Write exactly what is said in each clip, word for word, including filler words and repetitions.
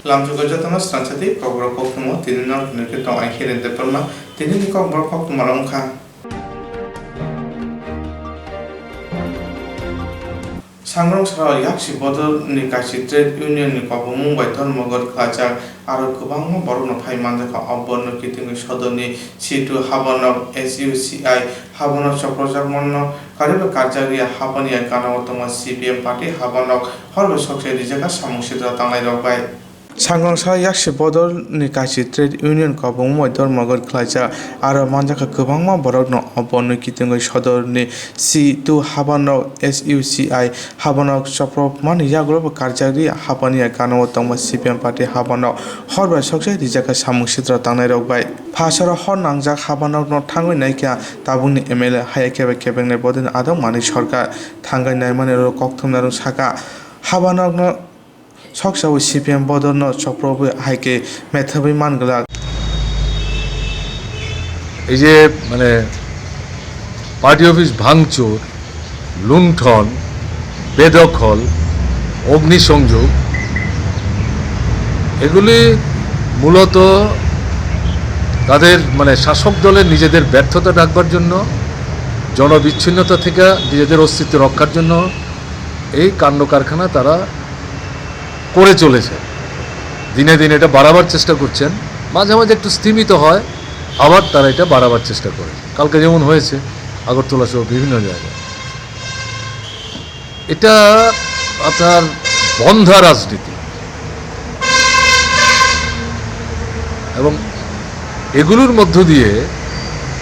Lamjokgo jotono srangsa tei kokborok koktwma tini no hinwi khe tong ai khe rente palma tini ni kokborok koktwma rok wngkha. Sangrong sara yaksi bodol ni kaisi trade union ni kopumung bai dhormogor khlajak aro kwbangma borok no phai manjakha o borno kitingwi sodor ni C two habanok S U C I habanok chokrojakmano kariba karjak ria habani ya gana o tongma C P M party habanok hor bai sokchai rijak kha samung sitra tangnai rok bai. Sangrong sara yaksi bodol ni kaisi trade union kopumung bai dhormogor khlaijak aro manjakha kwbangma borok no o borno kitingwi sodor ni C two habanok S U C I habanok chopropmani yagulo bo karjak ri habani ya gana o tongma C P M party habanok hor bai sokchai rijak kha samung sitra tangnai rok bai. Phasaro hor nangjak habanok no thangwi naikha tabukni M L A haya kebek kebeknai bodolni adong Manik Sarkar thangwi naimani rok kokthumnai rok saka habanok no Soksa o C P M bodolno chopropwi hai khe methebwi man glak. এই যে মানে party office ভাঙচুর, লুণ্ঠন, বেদখল, অগ্নিসংযোগ, এগুলি মূলত তাদের মানে শাসক দলের নিজেদের ব্যর্থতা ঢাকবার জন্য, জনবিচ্ছিন্নতা থেকে নিজেদের অস্তিত্ব রক্ষার জন্য এই কাণ্ড কারখানা তারা করে চলেছে। দিনে দিনে এটা বাড়াবার চেষ্টা করছেন, মাঝে মাঝে একটু স্তিমিত হয়, আবার তারা এটা বাড়াবার চেষ্টা করে। কালকে যেমন হয়েছে আগরতলা সহ বিভিন্ন জায়গায়। এটা আপনার বন্ধ্যা রাজনীতি এবং এগুলোর মধ্য দিয়ে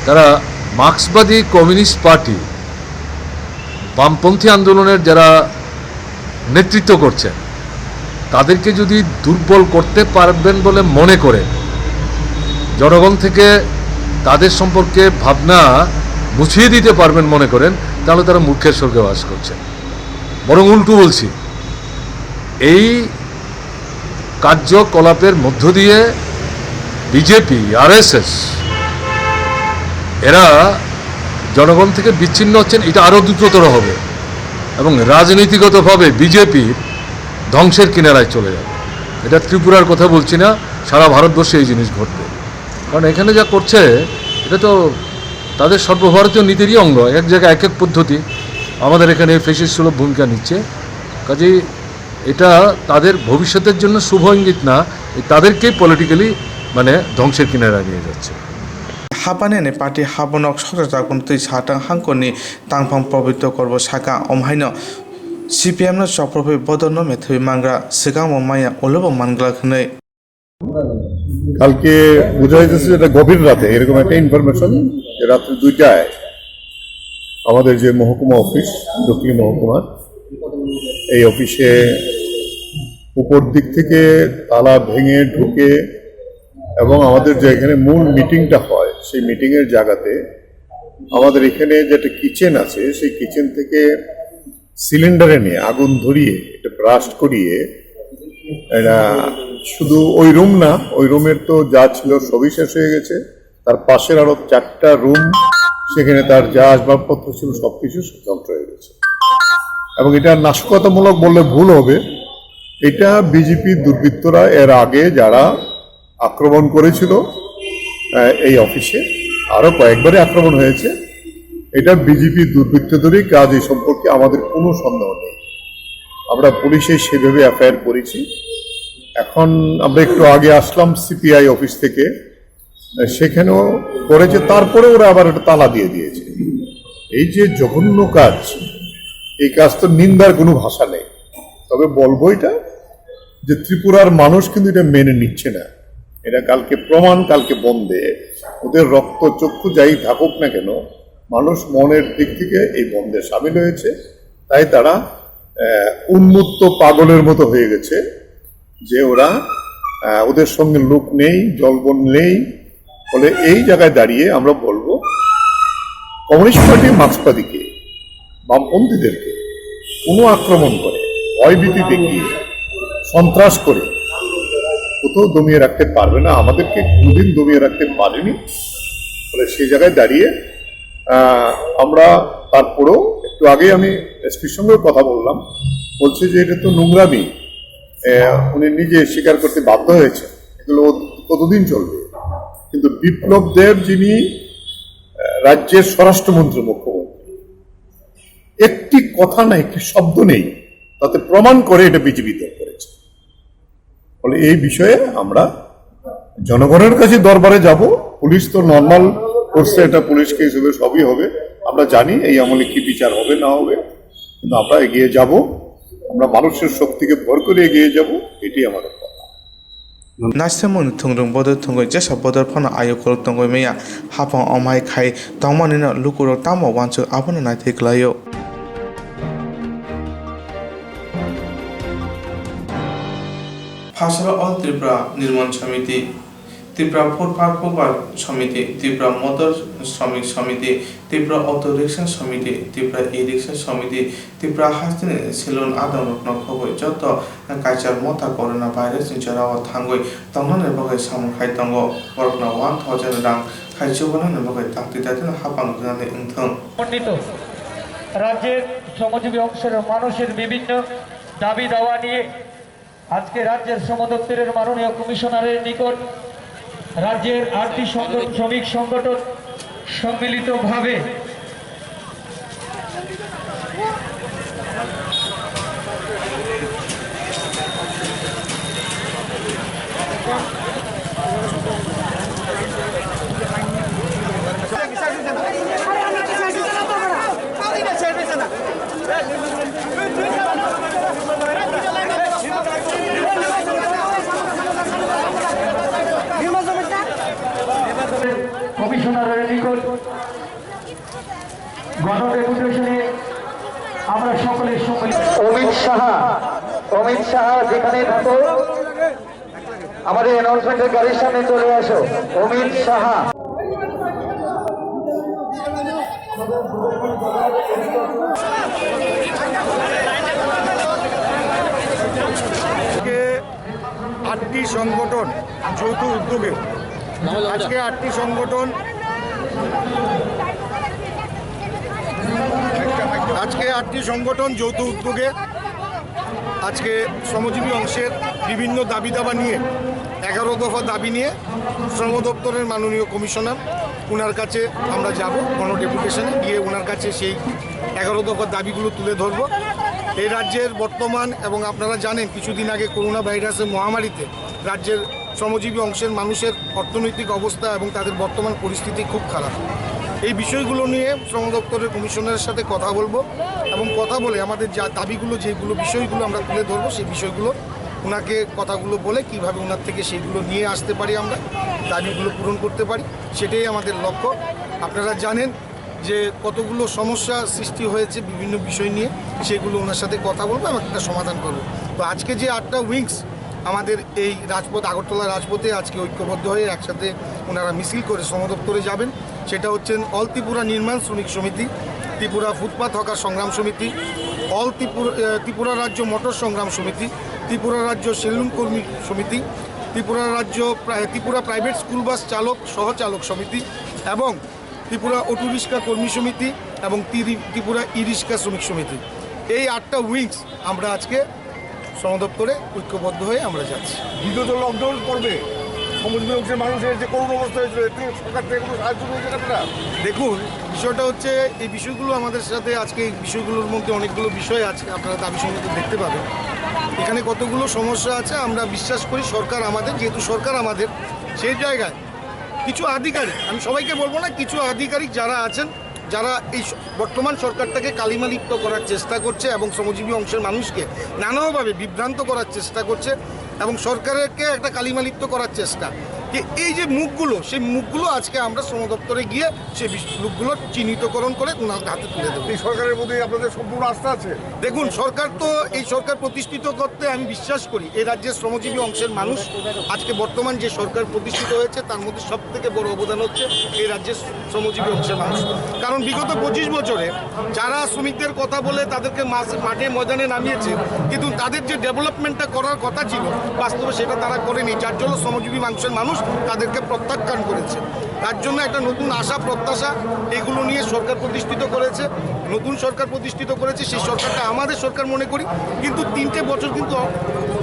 তারা মার্ক্সবাদী কমিউনিস্ট পার্টি, বামপন্থী আন্দোলনের যারা নেতৃত্ব করছেন, তাদেরকে যদি দুর্বল করতে পারবেন বলে মনে করেন, জনগণ থেকে তাদের সম্পর্কে ভাবনা মুছিয়ে দিতে পারবেন মনে করেন, তাহলে তারা মূর্খের স্বর্গে বাস করছেন। বরং উল্টো বলছি, এই কার্যকলাপের মধ্য দিয়ে বিজেপি, আরএসএস এরা জনগণ থেকে বিচ্ছিন্ন হচ্ছেন, এটা আরও দ্রুততর হবে এবং রাজনীতিগতভাবে বিজেপির ধ্বংসের কিনারায় চলে যাবে। এটা ত্রিপুরার কথা বলছি না, সারা ভারতবর্ষে এই জিনিস ঘটবে। কারণ এখানে যা করছে, এটা তো তাদের সর্বভারতীয় নীতিরই অঙ্গ। এক জায়গায় এক এক পদ্ধতি, আমাদের এখানে ফ্যাসিস্ট সুলভ ভূমিকা নিচ্ছে। কাজেই এটা তাদের ভবিষ্যতের জন্য শুভ ইঙ্গিত না, এই তাদেরকেই পলিটিক্যালি মানে ধ্বংসের কিনারায় নিয়ে যাচ্ছে। Habani ni party habanok soksa jakun twi satang hangkoni tangphang Pabitro Korbo saka, omhaino C P M no chopropwi bodolno methwi mangra, swkangbo maya ulobo manglak hwnwi. কালকে বোঝা যাইতেছে যেটা গভীর রাতে এরকম একটা ইনফরমেশন যে রাত্রি দুইটায় আমাদের যে মহকুমা অফিস, দক্ষিণ মহকুমার এই অফিসে উপর দিক থেকে তালা ভেঙে ঢুকে এবং আমাদের যে এখানে মূল মিটিংটা হয় সেই মিটিংয়ের জায়গাতে আমাদের এখানে যে একটা কিচেন আছে সেই কিচেন থেকে সিলিন্ডারে নিয়ে আগুন ধরিয়ে এটা ব্রাস্ট করিয়ে এটা শুধু ওই রুম না, ওই রুমের তো যা ছিল সবই শেষ হয়ে গেছে। তার পাশের আরো চারটা রুম, সেখানে তার যা আসবাবপত্র ছিল সবকিছু ধ্বংস হয়ে গেছে। এবং এটা নাশকতামূলক বললে ভুল হবে, এটা বিজেপি দুর্বৃত্তরা এর আগে যারা আক্রমণ করেছিল এই অফিসে, আরও কয়েকবারই আক্রমণ হয়েছে। এটা বিজেপি দুর্বৃত্তদেরই কাজ, এই সম্পর্কে আমাদের কোনো সন্দেহ নেই। আমরা পুলিশে সেভাবে এফআইআর করেছি। এখন আমরা একটু আগে আসলাম সিপিআই অফিস থেকে, সেখানেও করেছে, তারপরে ওরা আবার একটা তালা দিয়ে দিয়েছে। এই যে জঘন্য কাজ, এই কাজ তো নিন্দার কোনো ভাষা নেই। তবে বলবো এটা যে ত্রিপুরার মানুষ কিন্তু এটা মেনে নিচ্ছে না। এটা কালকে প্রমাণ, কালকে বন্ধে ওদের রক্ত চক্ষু যাই থাকুক না কেন, মানুষ মনের দিক থেকে এই বন্ধে সামিল হয়েছে। তাই তারা আহ, উন্মত্ত পাগলের মতো হয়ে গেছে যে ওরা আহ, ওদের সঙ্গে লোক নেই, জলবল নেই। ফলে এই জায়গায় দাঁড়িয়ে আমরা বলবো কমিউনিস্ট পার্টি মার্ক্সবাদীকে, বামপন্থীদেরকে কোনো আক্রমণ করে, ভয়ভীতি দেখিয়ে, সন্ত্রাস করে কোথাও দমিয়ে রাখতে পারবে না, আমাদেরকে কোনোদিন দমিয়ে রাখতে পারেনি। ফলে সেই জায়গায় দাঁড়িয়ে আহ, আমরা তারপরেও একটু আগেই আমি এসপির সঙ্গেও কথা বললাম, বলছে যে এটা তো নোংরামি, এ, উনি নিজে স্বীকার করতে বাধ্য হয়েছে। এগুলো কতদিন চলবে? কিন্তু বিপ্লব দেব, যিনি, এ, রাজ্যের স্বরাষ্ট্রমন্ত্রী, মুখ্যমন্ত্রী, একটি কথা না, একটি শব্দ নেই, তাতে প্রমাণ করে এটা বিজেপি দল করেছে। ফলে এই বিষয়ে আমরা জনগণের কাছে দরবারে যাব। পুলিশ তো নর্মাল করছে, এটা পুলিশকে হিসেবে সবই হবে। আমরা জানি এই আমলে কি বিচার হবে না হবে, কিন্তু আমরা এগিয়ে যাব। আমরা মানুষের শক্তিকে ভর করে এগিয়ে যাব, এটাই আমার কথা। Naisemung ni thwngrwng bodol thwngwi jesa bodol phano ayuk kolok tongwi maya. Haphang omai khai tongmani no lukurok tamo uansuk abono naithai kwlaio. Phasaro All Tripura Nirman Samiti, Tripura Footpath Hawker Samiti, Tripura Motor Shramik Samiti, Tripura Auto Rickshaw Samiti, Tripura E-Rickshaw Samiti, Tripura hasteni salon adongrokno khobwi joto kaichar motha corona virus ni jorao thangwi tongnani bagwi samung khai tongo. Borokno one thousand rang khai chubanani bagwi dakti dakti no haphang rwnani wngthung. সমন্বিত রাজ্যের শ্রমজীবী অংশের মানুষের বিভিন্ন দাবি দাওয়া নিয়ে আজকে রাজ্যের শ্রম দপ্তরের মাননীয় কমিশনারের নিকট রাজ্যের আটটি সংগঠন, শ্রমিক সংগঠন সম্মিলিতভাবে কমিশনারের নিকট গণ ডেপুটেশনে আমরা সকলে সম্মিলিত। অমিত সাহা, অমিত সাহা যেখানে থাকো, আমাদের অ্যানাউন্সমেন্টের গাড়ির সামনে চলে আসো। অমিত সাহা। আজকে আটটি সংগঠন যৌথ উদ্যোগে, আজকে আটটি সংগঠন, আজকে আটটি সংগঠন যৌথ উদ্যোগে আজকে শ্রমজীবী অংশের বিভিন্ন দাবি দাবা নিয়ে, এগারো দফা দাবি নিয়ে শ্রম দপ্তরের মাননীয় কমিশনার, ওনার কাছে আমরা যাব, গণ ডেপুটেশনে গিয়ে ওনার কাছে সেই এগারো দফা দাবিগুলো তুলে ধরব। এই রাজ্যের বর্তমান, এবং আপনারা জানেন, কিছুদিন আগে করোনা ভাইরাসের মহামারীতে রাজ্যের শ্রমজীবী অংশের মানুষের অর্থনৈতিক অবস্থা এবং তাদের বর্তমান পরিস্থিতি খুব খারাপ। এই বিষয়গুলো নিয়ে শ্রম দপ্তরের কমিশনারের সাথে কথা বলবো এবং কথা বলে আমাদের যা দাবিগুলো, যেগুলো বিষয়গুলো আমরা তুলে ধরবো, সেই বিষয়গুলো ওনাকে কথাগুলো বলে কিভাবে ওনার থেকে সেইগুলো নিয়ে আসতে পারি, আমরা দাবিগুলো পূরণ করতে পারি, সেটাই আমাদের লক্ষ্য। আপনারা জানেন যে কতগুলো সমস্যা সৃষ্টি হয়েছে বিভিন্ন বিষয় নিয়ে, সেগুলো ওনার সাথে কথা বলবো এবং একটা সমাধান করবো। তো আজকে যে আটটা উইংস আমাদের এই রাজপথ, আগরতলা রাজপথে আজকে ঐক্যবদ্ধ হয়ে একসাথে ওনারা মিছিল করে শ্রম দপ্তরে যাবেন, সেটা হচ্ছেন অল ত্রিপুরা নির্মাণ শ্রমিক সমিতি, ত্রিপুরা ফুটপাত হকার সংগ্রাম সমিতি, অল ত্রিপুরা, আহ, ত্রিপুরা রাজ্য মোটর সংগ্রাম সমিতি, ত্রিপুরা রাজ্য সেলুন কর্মী সমিতি, ত্রিপুরা রাজ্য প্রা-, ত্রিপুরা প্রাইভেট স্কুল বাস চালক সহ চালক সমিতি এবং ত্রিপুরা অটো রিক্সা কর্মী সমিতি এবং তিরি-, ত্রিপুরা ই রিক্সা শ্রমিক সমিতি। এই আটটা উইংস আমরা আজকে শ্রম দপ্তরে ঐক্যবদ্ধ হয়ে আমরা যাচ্ছি। দ্বিতীয়ত লকডাউন পর্বে শ্রমজীবী অংশের মানুষের যে করুণ অবস্থা হয়েছিল, এতে সরকার থেকে কোনো সাহায্য পেয়েছেন আপনারা? দেখুন, বিষয়টা হচ্ছে, এই বিষয়গুলো আমাদের সাথে আজকে, এই বিষয়গুলোর মধ্যে অনেকগুলো বিষয় আছে, আপনারা দাবি সঙ্গে দেখতে পাবেন। এখানে কতগুলো সমস্যা আছে, আমরা বিশ্বাস করি সরকার আমাদের, যেহেতু সরকার আমাদের, সেই জায়গায় কিছু আধিকারিক, আমি সবাইকে বলবো না, কিছু আধিকারিক যারা আছেন, যারা এই স-, বর্তমান সরকারটাকে কালিমালিপ্ত করার চেষ্টা করছে এবং শ্রমজীবী অংশের মানুষকে নানাভাবে বিভ্রান্ত করার চেষ্টা করছে এবং সরকারকে একটা কালিমালিপ্ত করার চেষ্টা, যে এই যে মুখগুলো, সেই মুখগুলো আজকে আমরা শ্রম দপ্তরে গিয়ে সেই বিষ-, লোকগুলোর চিহ্নিতকরণ করে ওনার হাতে তুলে দেবো। এই সরকারের প্রতি আপনাদের সম্পূর্ণ আস্থা আছে? দেখুন, সরকার তো, এই সরকার প্রতিষ্ঠিত করতে আমি বিশ্বাস করি। এই রাজ্যের শ্রমজীবী অংশের মানুষ আজকে বর্তমান যে সরকার প্রতিষ্ঠিত হয়েছে, তার মধ্যে সব থেকে বড় অবদান হচ্ছে এই রাজ্যের শ্রমজীবী অংশের মানুষ। কারণ বিগত পঁচিশ বছরে যারা শ্রমিকদের কথা বলে তাদেরকে মাস-, মাঠে ময়দানে নামিয়েছে, কিন্তু তাদের যে ডেভেলপমেন্টটা করার কথা ছিল, বাস্তবে সেটা তারা করেনি, যার জন্য শ্রমজীবী অংশের মানুষ তাদেরকে প্রত্যাখ্যান করেছে। তার জন্য একটা নতুন আশা প্রত্যাশা, এগুলো নিয়ে সরকার প্রতিষ্ঠিত করেছে। নতুন সরকার প্রতিষ্ঠিত করেছে, সেই সরকারটা আমাদের সরকার মনে করি, কিন্তু তিনটে বছর কিন্তু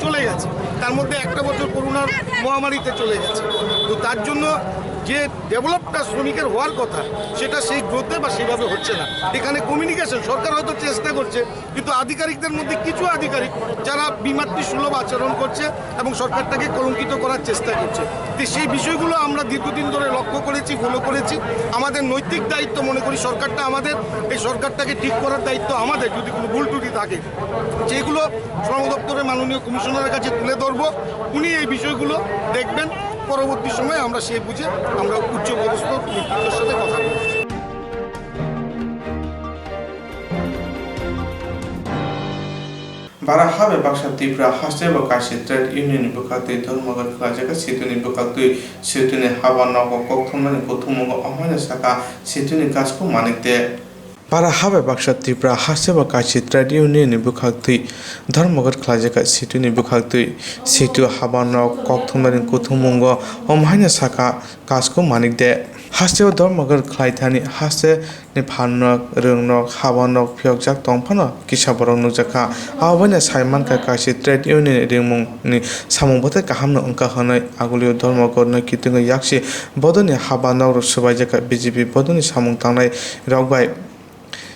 চলে গেছে, তার মধ্যে একটা বছর করোনার মহামারীতে চলে গেছে। তো তার জন্য যে ডেভেলপটা শ্রমিকের হওয়ার কথা, সেটা সেই গ্রোথে বা সেইভাবে হচ্ছে না। এখানে কমিউনিকেশন, সরকার হয়তো চেষ্টা করছে, কিন্তু আধিকারিকদের মধ্যে কিছু আধিকারিক যারা বিমাতৃ সুলভ আচরণ করছে এবং সরকারটাকে কলঙ্কিত করার চেষ্টা করছে। তো সেই বিষয়গুলো আমরা দীর্ঘদিন ধরে লক্ষ্য করেছি, ফলো করেছি। আমাদের নৈতিক দায়িত্ব মনে করি সরকারটা আমাদের, এই সরকারটাকে ঠিক করার দায়িত্ব আমাদের। যদি কোনো ভুল ত্রুটি থাকে, যেগুলো শ্রম দপ্তরের মাননীয় কমিশনারের কাছে তুলে ধরবো, উনি এই বিষয়গুলো দেখবেন। পরবর্তী সময়ে আমরা সেই বুঝে আমরা উচ্চ পদস্থ নেতৃত্বের সাথে কথা বলবো। Bara habe baksa Tripura haste bo kaisa trade union ni bwkhaktwi dhormoghor khlaijak, situni bwkhaktwi situni haba nogo kokthumnani kuthummungo omoino saka situni Kasku Manik de. Bara habe baksa Tripura haste bo kaisa trade union ni bwkhaktwi dhormoghor khlaijak, situni bwkhaktwi situ haba nog kokthumnani kuthummungo omoino saka Kasku Manik de. Hasteo dhormoghor khlaithani haste ni phanrok, rwngrok, habanrok phiyokjak tong phano kisa borok nukjakha. Abo baino saimankha kaisa trade union ni ringmungni samung bwthai kahamno wngkha hwnwi. Agulio dhormoghorno kitingwi yaksi bodolni habanok rok swbaijakha B J P bodolni samung tangnai rok bai.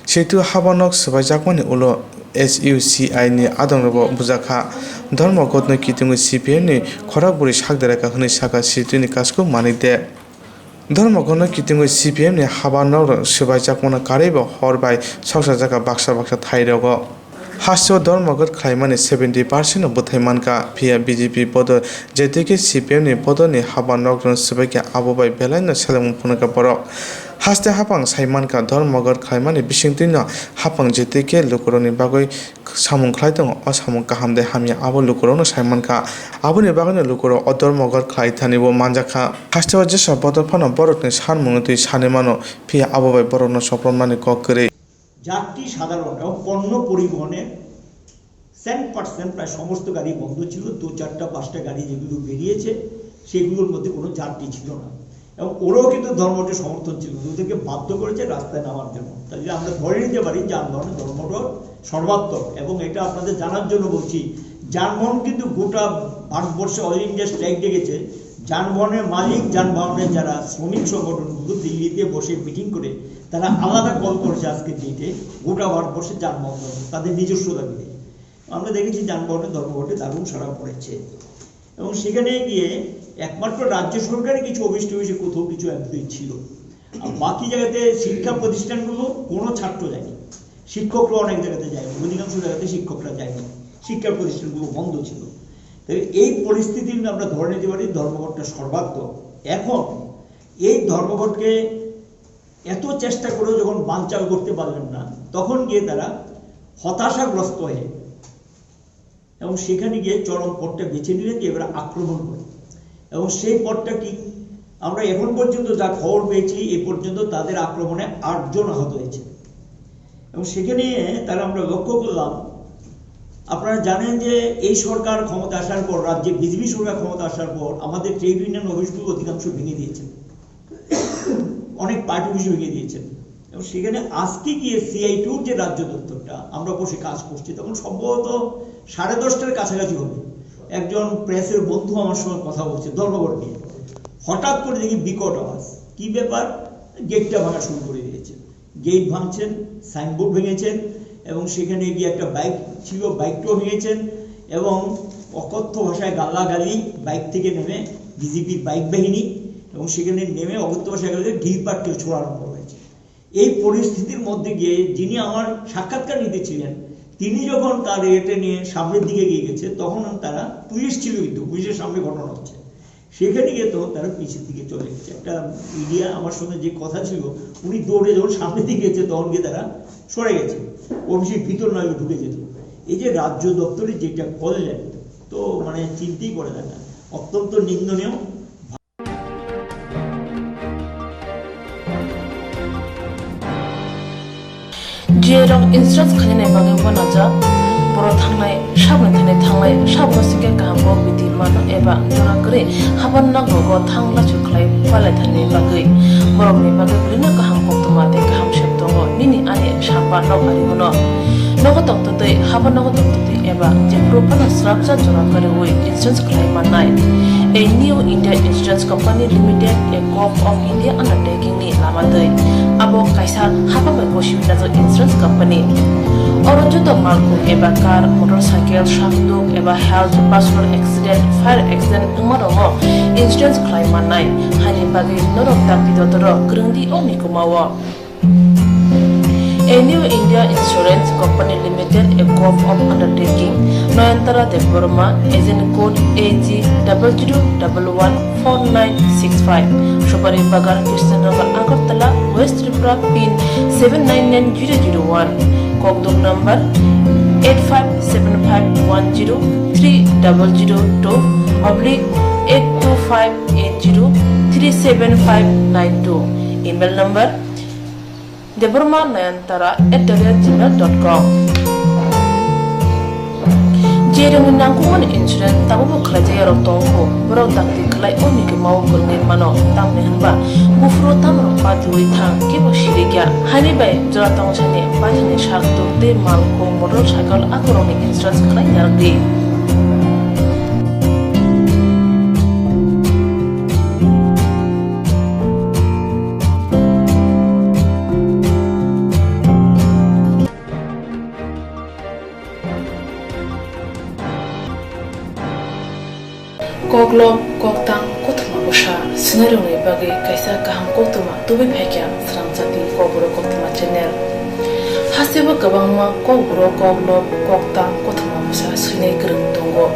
Situ habanok swbaijakmani ulo S U C I ni adongrogo bujakha. Dhormoghorno kitingwi C P M ni khorok bwrwi sak derakha hwnwi sakha situni Kasku Manik de. Dhormoghorno kitingwi C P M ni haba nok rok swbaijakmano karwi bo hor bai soksajakha baksa baksa thai rogo. Hasteo dhormoghor khlaimani seventy percent no bwthai mankha, phiya B J P bodol J T K C P M ni bodol ni haba nok rok swbaikha, abo bai belai no selengmung phunukha borok. Haste haphang sai mankha, dhormoghor khlaimani bisingtwi no haphang J T K lukurokni bagwi samung khlai tongo, o samung kaham de hamya abo lukurokno sai mankha. Aboni bagwino lukurok o dhormoghor khlai thani bo manjakha. Hasteo jesa bodol phano borokni sanmungno twi sanwi mano, phiya abo bai borokno sopromnani kok kwrwi. যাত্রী সাধারণ এবং পণ্য পরিবহনে Saint percent প্রায় সমস্ত গাড়ি বন্ধ ছিল। দু চারটা পাঁচটা গাড়ি যেগুলো বেরিয়েছে, সেগুলোর মধ্যে কোনো যাত্রী ছিল না। এবং ওরাও কিন্তু ধর্মঘটের সমর্থন ছিল না, ওদেরকে বাধ্য করেছে রাস্তায় নামার জন্য। তাহলে আমরা ধরে নিতে পারি যানবাহনে ধর্মঘট সর্বাত্মক। এবং এটা আপনাদের জানার জন্য বলছি, যানবাহন কিন্তু গোটা ভারতবর্ষে অল ইন্ডিয়া স্ট্রাইক ডেকেছে। যানবাহনের মালিক, যানবাহনের যারা শ্রমিক সংগঠনগুলো দিল্লিতে বসে মিটিং করে তারা আলাদা কল করেছে আজকে ডেটে, গোটা ভারতবর্ষে যানবাহন বন্ধ, তাদের নিজস্ব দাবিতে। আমরা দেখেছি যানবাহনের ধর্মঘটে দারুণ সাড়া পড়েছে। এবং সেখানে গিয়ে একমাত্র রাজ্য সরকারের কিছু অফিস টফিসে কোথাও কিছু এমপ্লয়ি ছিল, আর বাকি জায়গাতে শিক্ষা প্রতিষ্ঠানগুলো কোনো ছাত্র যায়নি, শিক্ষকরা অনেক জায়গাতে যায়নি, অধিকাংশ জায়গাতে শিক্ষকরা যায়নি, শিক্ষা প্রতিষ্ঠানগুলো বন্ধ ছিল। তো এই পরিস্থিতি আমরা ধরে নিতে পারি ধর্মঘটটা সর্বাত্মক। এখন এই ধর্মঘটকে এত চেষ্টা করেও যখন বানচাল করতে পারলেন না, তখন গিয়ে তারা হতাশাগ্রস্ত হয়ে এবং সেখানে গিয়ে চরম পথটা বেছে নিলেন যে এবার আক্রমণ করে। এবং সেই পথটা কি, আমরা এখন পর্যন্ত যা খবর পেয়েছি, এ পর্যন্ত তাদের আক্রমণে আটজন আহত হয়েছে। এবং সেখানে তারা আমরা লক্ষ্য করলাম, আপনারা জানেন যে এই সরকার ক্ষমতা আসার পর, রাজ্যে বিজেপি সরকার ক্ষমতা আসার পর আমাদের ট্রেড ইউনিয়ন অফিসগুলো অধিকাংশ ভেঙে দিয়েছে, অনেক পার্টি অফিস ভেঙে দিয়েছেন। এবং সেখানে আজকে গিয়ে সিআইটিউর যে রাজ্য দপ্তরটা, আমরা বসে কাজ করছি, তখন সম্ভবত সাড়ে দশটার কাছাকাছি হবে। একজন প্রেসের বন্ধু আমার সঙ্গে কথা বলছে ধর্মঘট নিয়ে। হঠাৎ করে দেখি বিকট আওয়াজ। কি ব্যাপার? গেটটা ভাঙা শুরু করে দিয়েছে। গেট ভাঙছেন, সাইনবোর্ড ভেঙেছেন এবং সেখানে গিয়ে একটা বাইক ছিল, বাইকটাও ভেঙেছেন এবং অকথ্য ভাষায় গালাগালি, বাইক থেকে নেমে বিজেপির বাইক বাহিনী এবং সেখানে নেমে অকথ্য ভাষায় গালাগালি, ঢিল পাটকেল ছোড়া আরম্ভ হয়েছে। এই পরিস্থিতির মধ্যে গিয়ে যিনি আমার সাক্ষাৎকার নিতে ছিলেন, তিনি যখন তার এটা নিয়ে সামনের দিকে গিয়ে গেছে, তখন তারা, পুলিশ ছিল কিন্তু, পুলিশের সামনে ঘটনা হচ্ছে, সেখানে গিয়ে তখন তারা পিছের দিকে চলে গেছে। একটা মিডিয়া আমার সঙ্গে যে কথা ছিল, উনি দৌড়ে যখন সামনের দিকে গেছে, তখন গিয়ে তারা সরে গেছে, অফিসের ভিতর নয় ঢুকে যেত। এই যে রাজ্য দপ্তরে যেটা করলেন, তো মানে চিন্তাই করা যায় না, অত্যন্ত নিন্দনীয়। G A rok insurance khainani bagwi uanajak, borok thangnai, saboni thani thangnai, saboni singkhe kaham kok bidi. mano eba jora kwrwi haban nok rogo thang lachu khlai palaithani bagwi borokni bagwi bwrwino kaham koktwma tei kaham sep tongo nini ani sapa nok ariguno. Nogo tongtwtwi haban nogo tongtwtwi eba jephuru phano srapsa jora kwrwi insurance khlai mannai. A New India Insurance Company Limited, a Corp of India undertaking ni lama twi. Abo kaisa hapha bai gosi wngjak insurance company. Oro joto malkhung eba car, motorcycle, sakduk eba health, personal accident, fire accident wngma rokno insurance khlai mannai. Haini bagwi norok dakti dotoro kwrwng di o mikuma o. A New India Insurance Company Limited, a Corp of Undertaking, Nayantara Debbarma, agent code A G double zero double one four nine six five, Subari Bagan, Krishnanagar, Agartala, West Tripura, pin seven nine nine zero zero one, Kokduk number eight five seven five one zero three double zero two oblique eight two five eight zero three seven five nine two, email number Debbarma Nayantara at the rate gmail dot com. Jerokni nangkukmani insurance tabukbo khlaijak yarok tongo, borok dakti khlai o mikima o kwrwngwi mano, tamni hwnba buphuru tamrok patiwi thang kebo sirikya. Haini bai jora tongthani paithakni sak tuk tei malkhung motorcycle akorokni insurance khlai narwkdi. Koklob, koktang, kothoma bwsa swinairokni bagwi kaisa kaham koktwma tubui phaikha Srangchati Kokborok Koktwma channel. Hasteo kwbangma kokborok, koklob, koktang, kothoma bwsa swinai kwrwng tongo.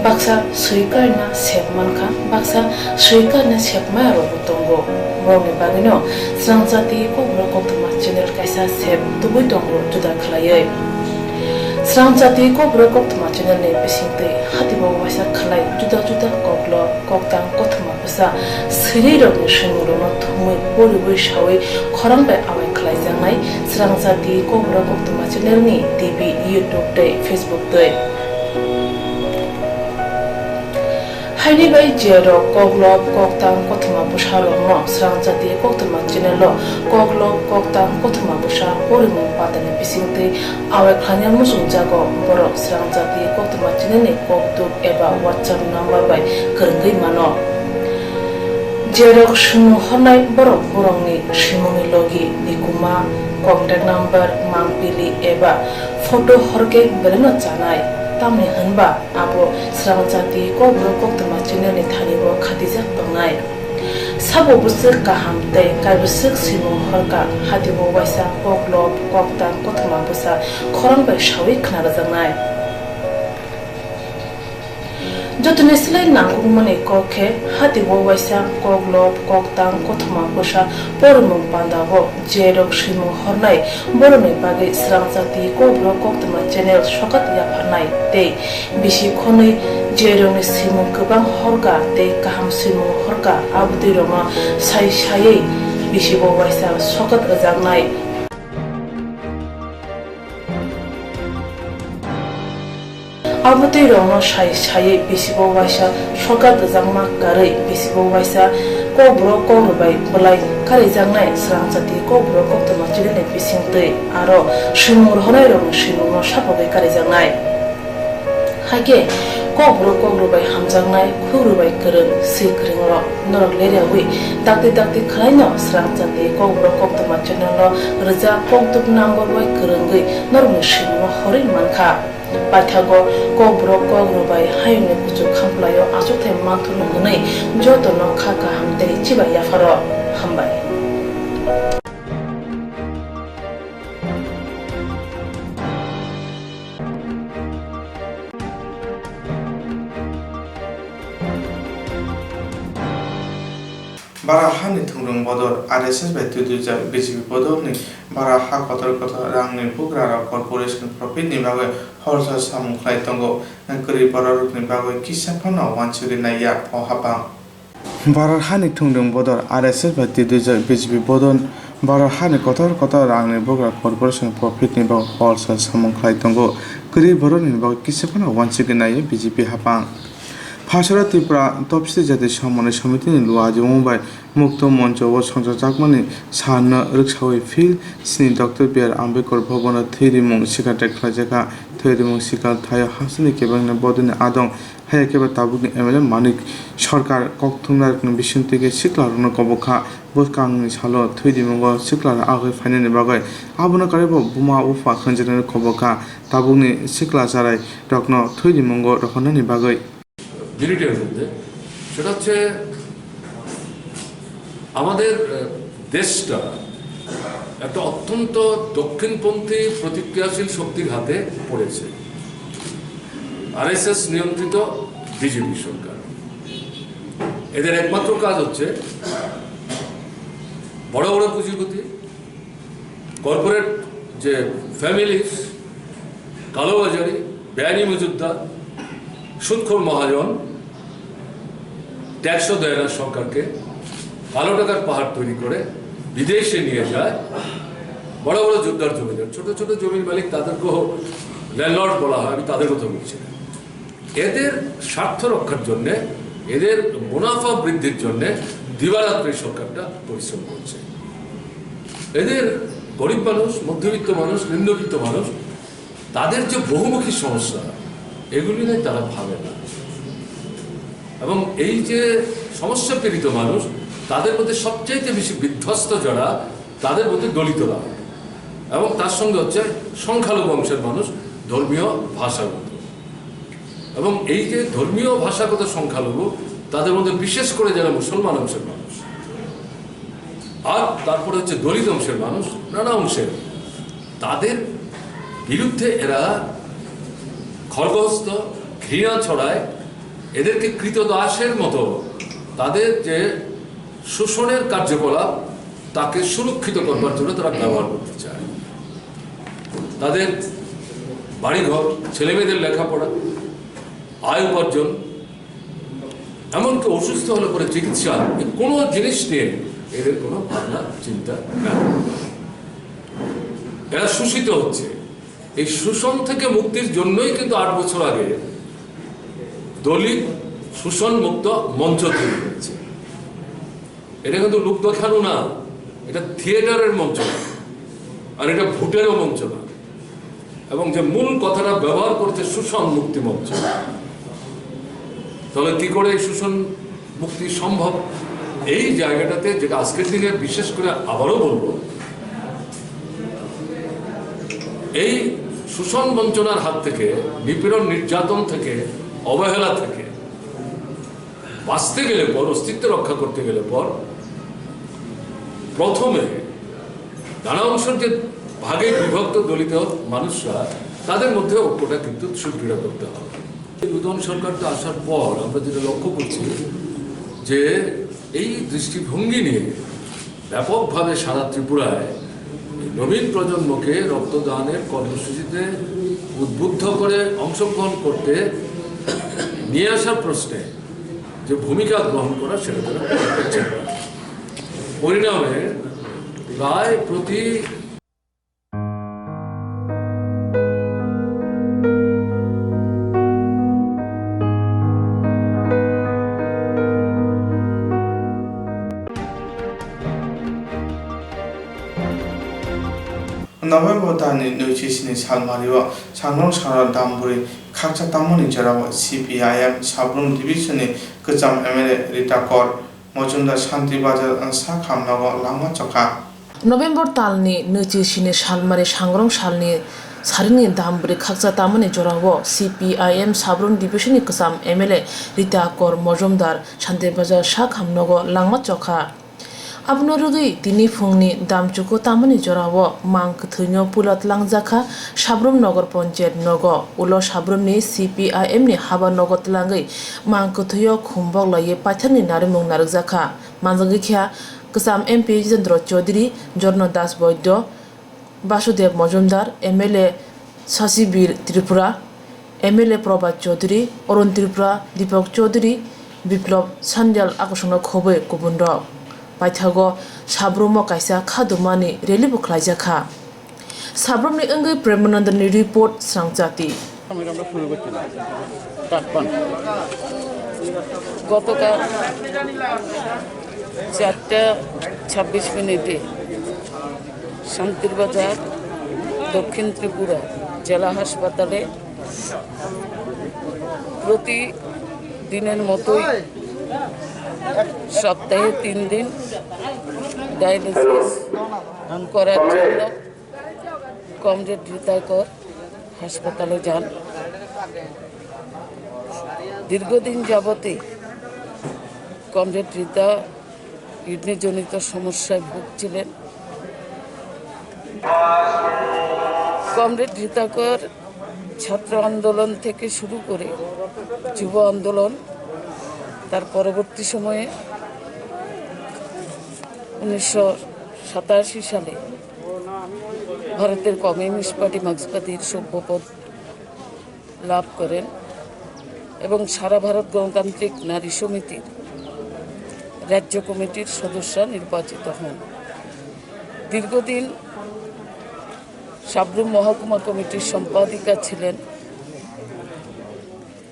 Baksa swi karina sep mankha, baksa swi karina sep maya rokbo tongo. Borokni bagwino Srangchati Kokborok Koktwma channel kaisa sep tubui tongo juda khlaiwi. Srangchati Kokborok Koktwma channel ni bisingtwi hatibo waisa khlai juda juda koklob, koktang, kothoma bwsa swinairokni swimungrokno thumwi poriwi sawi khorang bai awai khlaijaknai Srangchati Kokborok Koktwma channel ni T V, YouTube tei Facebook twi. Haini bai jerok koklob, koktang, kothoma bwsarokno Srangchati Koktwma channel o koklob, koktang, kothoma bwsa porimung pandani bisingtwi awai khlaina muchungjago, borok Srangchati Koktwma channel ni kokduk eba WhatsApp number bai kwrwngwi mano. Jerok swimung hornai borok borokni swimungni logi, nikuma, contact number, mangpili eba photo horkhe belaino chanai, tamni hwnba abo Srangchati Kokborok Koktwma channel ni thani o khatijak tongnai. Sabo bwswk kaham tei kaibwswk swimung horkha, hatibo waisa koklob, koktang, kothoma bwsa khorang bai sawi khna rwjaknai. Jotoni slai nangkukmani kok khe hatibo waisa koklob, koktang, kothoma bwsa porimung pandao jerok swimung hornai borokni bagwi Srangchati Kokborok Koktwma channel sokat yapharnai tei bisi khonwi jerokni swimung kwbang horkha tei kaham swimung horkha, abotwirokno sai saiwi bisibo waisa sokat rwjaknai. Abotwirokno sai saiwi bisibo waisa sokat rwjakma karwi bisibo waisa kokborok kokrwbai bwlai karijaknai Srangchati Kokborok Koktwma channel ni bisingtwi aro swimung rohonairokni swimungno sapogwi karijaknai. Hakhe kokborok kokrwbai hamjaknai, khukrwbai kwrwng, swi kwrwngrok norok leriawi dakti dakti khwlaino Srangchati Kokborok Koktwma channel o rwjak kokduk number bai kwrwngwi norokni swimungno horwi mankha. Paithago kokborok kokrwbai hayungni kuchuk khamplaio achukthai manthokno hwnwi jotono kha kaham tei chibai yapharo hambai. Bara hani thungrung bodol, R S S bai twi twijak B J P bodolni bara ha kotor kotor rangni bugrarok corporation profit ni bagwi horsa samung khlai tongo. Kwrwi bororokni bagwi kisa phano uansugwi naiya o hapang. Bara hani thungrung bodol, R S S bai twi twijak B J P bodol, bara hani kotor kotor rangni bugra corporation profit ni bagwi horsa samung khlai tongo. Kwrwi bororokni bagwi kisa phano uansugwi naiya B J P hapang. Hasara Tripura Topsri Jati Samani Somitini Luwa Ajimung bai Mukto Moncho o songchakjakmani sanno rwksawi Phil sni Doctor B R Ambedkar Bhavan o thwirimung sikha tei khlaijakha. Thwirimung sikha thaio hasteni kebengni bodolni adong, haiya khe ba tabukni M L A Manik Sarkar kokthumnarokni bisingtwi khe siklarokno kobokha. Bwskangni salo thwirimungo siklarok agwi phainani bagwi abono karwibo buma bupha khwnjaknani kobokha. Tabukni sikla charairokno thwirimungo rohornani bagwi. মিনিটের মধ্যে, সেটা হচ্ছে আমাদের, আহ, দেশটা একটা অত্যন্ত দক্ষিণপন্থী প্রতিক্রিয়াশীল শক্তির হাতে পড়েছে। আরএসএস নিয়ন্ত্রিত বিজেপি সরকার। এদের একমাত্র কাজ হচ্ছে বড় বড় পুঁজিপতি, কর্পোরেট যে ফ্যামিলিজ, কালোবাজারি, বেআইনি মজুতদার, সুদখোর মহাজন ট্যাক্সও দেয় না সরকারকে, কালো টাকার পাহাড় তৈরি করে বিদেশে নিয়ে যায়। বড় বড় জোরদার জমিদার, ছোট ছোট জমির মালিক, তাদেরকেও ল্যান্ডলর্ড বলা হয়, আমি তাদের কথা বলছি না। এদের স্বার্থ রক্ষার জন্যে, এদের মুনাফা বৃদ্ধির জন্যে দিবারাত্রি সরকারটা পরিশ্রম করছে। এদের গরিব মানুষ, মধ্যবিত্ত মানুষ, নিম্নবিত্ত মানুষ, তাদের যে বহুমুখী সমস্যা, এগুলি নিয়ে তারা ভাবে না। এবং এই যে সমস্যা পীড়িত মানুষ, তাদের মধ্যে সবচাইতে বেশি বিধ্বস্ত যারা, তাদের মধ্যে দলিতরা। এবং তার সঙ্গে হচ্ছে সংখ্যালঘু অংশের মানুষ, ধর্মীয় ভাষাগত। এবং এই যে ধর্মীয় ভাষাগত সংখ্যালঘু, তাদের মধ্যে বিশেষ করে যারা মুসলমান অংশের মানুষ, আর তারপরে হচ্ছে দলিত অংশের মানুষ, নানা অংশের, তাদের বিরুদ্ধে এরা খড়গহস্ত, ঘৃণা ছড়ায়, এদেরকে কৃতদাসের মতো তাদের যে শোষণের কার্যকলাপ, তাকে সুরক্ষিত করবার জন্য তারা ব্যবহার করতে চায়। তাদের বাড়িঘর, ছেলেমেয়েদের লেখাপড়া, আয় উপার্জন, এমনকি অসুস্থ হলে পরে চিকিৎসা, এই কোনো জিনিস নিয়ে এদের কোনো ভাবনা চিন্তা নেই। এরা শোষিত হচ্ছে। এই শোষণ থেকে মুক্তির জন্যই কিন্তু আট বছর আগে দলিত শোষণ মুক্ত মঞ্চ তৈরি হয়েছে। এটা কিন্তু লোক দেখানো না, এটা থিয়েটারের মঞ্চ না, আর এটা ভোটেরও মঞ্চ না। এবং যে মূল কথাটা ব্যবহার করছে শোষণ মুক্তি মঞ্চ, তাহলে কি করে এই শোষণ মুক্তি সম্ভব? এই জায়গাটাতে, যেটা আজকের দিনে বিশেষ করে আবারও বলবো, এই শোষণ বঞ্চনার হাত থেকে, নিপীড়ন নির্যাতন থেকে, অবহেলা থেকে বাঁচতে গেলে পর, অস্তিত্ব রক্ষা করতে গেলে পর, প্রথমে নানা অংশের যে ভাগে বিভক্ত দলিত মানুষরা, তাদের মধ্যে ঐক্যটা কিন্তু সুদৃঢ় করতে হবে। এই নতুন সরকার তো আসার পর আমরা যেটা লক্ষ্য করছি যে এই দৃষ্টিভঙ্গি নিয়ে ব্যাপকভাবে সারা ত্রিপুরায় নবীন প্রজন্মকে রক্তদানের কর্মসূচিতে উদ্বুদ্ধ করে অংশগ্রহণ করতে নিয়ে আসার প্রশ্নে যে ভূমিকা গ্রহণ করা, সেটা তারা করছেন না। পরিণামে প্রায় প্রতি November talni nwichi sini salmario Sangrong Sara Damburi khaksa tamoni jorao C P I M Sabrum Division ni kwcham M L A Rita Kor Mojumdar Shanti Bazar sak hamnogo langma chokha. November talni nwichi sini salmari Sangrong salni saringni Damburi khaksa tamoni jorao C P I M Sabrum Division ni kwcham M L A Rita Kor Mojumdar Shanti Bazar sak hamnogo langma chokha. Abono rwgwi tini phungni damchuku tamoni jorao mang kwthwino puila twlangjakha Sabrum Nogor Ponchayat nogo. Ulo Sabrumni C P I M ni haba nogo twlangwi mang kwthwio khumbok laiwi paithakni narwkmung narwkjakha. Manjagwi khe kwcham M P Jitendra Chaudhary, Jorno Das Boiddo, Basudev Mojumdar, M L A Sasibir Tripura, M L A Prabhat Chaudhary, Arun Tripura, Deepak Chaudhary, Biplab Sandial akosongno khobwi kubunrok. Paithago Sabrumo kaisa khadumani rally bo khlaijakha. Sabrumni wngwi Premanandani report, Srangchati. আমরা শুরু করছি না। কাট পান। গতকাল চারটা ছাব্বিশ মিনিটে শান্তিরবাজার দক্ষিণ ত্রিপুরা জেলা হাসপাতালে প্রতিদিনের মতোই সপ্তাহে তিন দিন ডায়ালিসিস করার জন্য কমরেড রীতা কর হাসপাতালে যান। দীর্ঘদিন যাবতে কমরেড রীতা কিডনিজনিত সমস্যায় ভুগছিলেন। কমরেড রীতা কর ছাত্র আন্দোলন থেকে শুরু করে যুব আন্দোলন, তার পরবর্তী সময়ে উনিশশো সাতাশি সালে ভারতের কমিউনিস্ট পার্টি মার্ক্সবাদীর সভ্যপদ লাভ করেন এবং সারা ভারত গণতান্ত্রিক নারী সমিতির রাজ্য কমিটির সদস্য নির্বাচিত হন। দীর্ঘদিন সাব্রুম মহকুমা কমিটির সম্পাদিকা ছিলেন।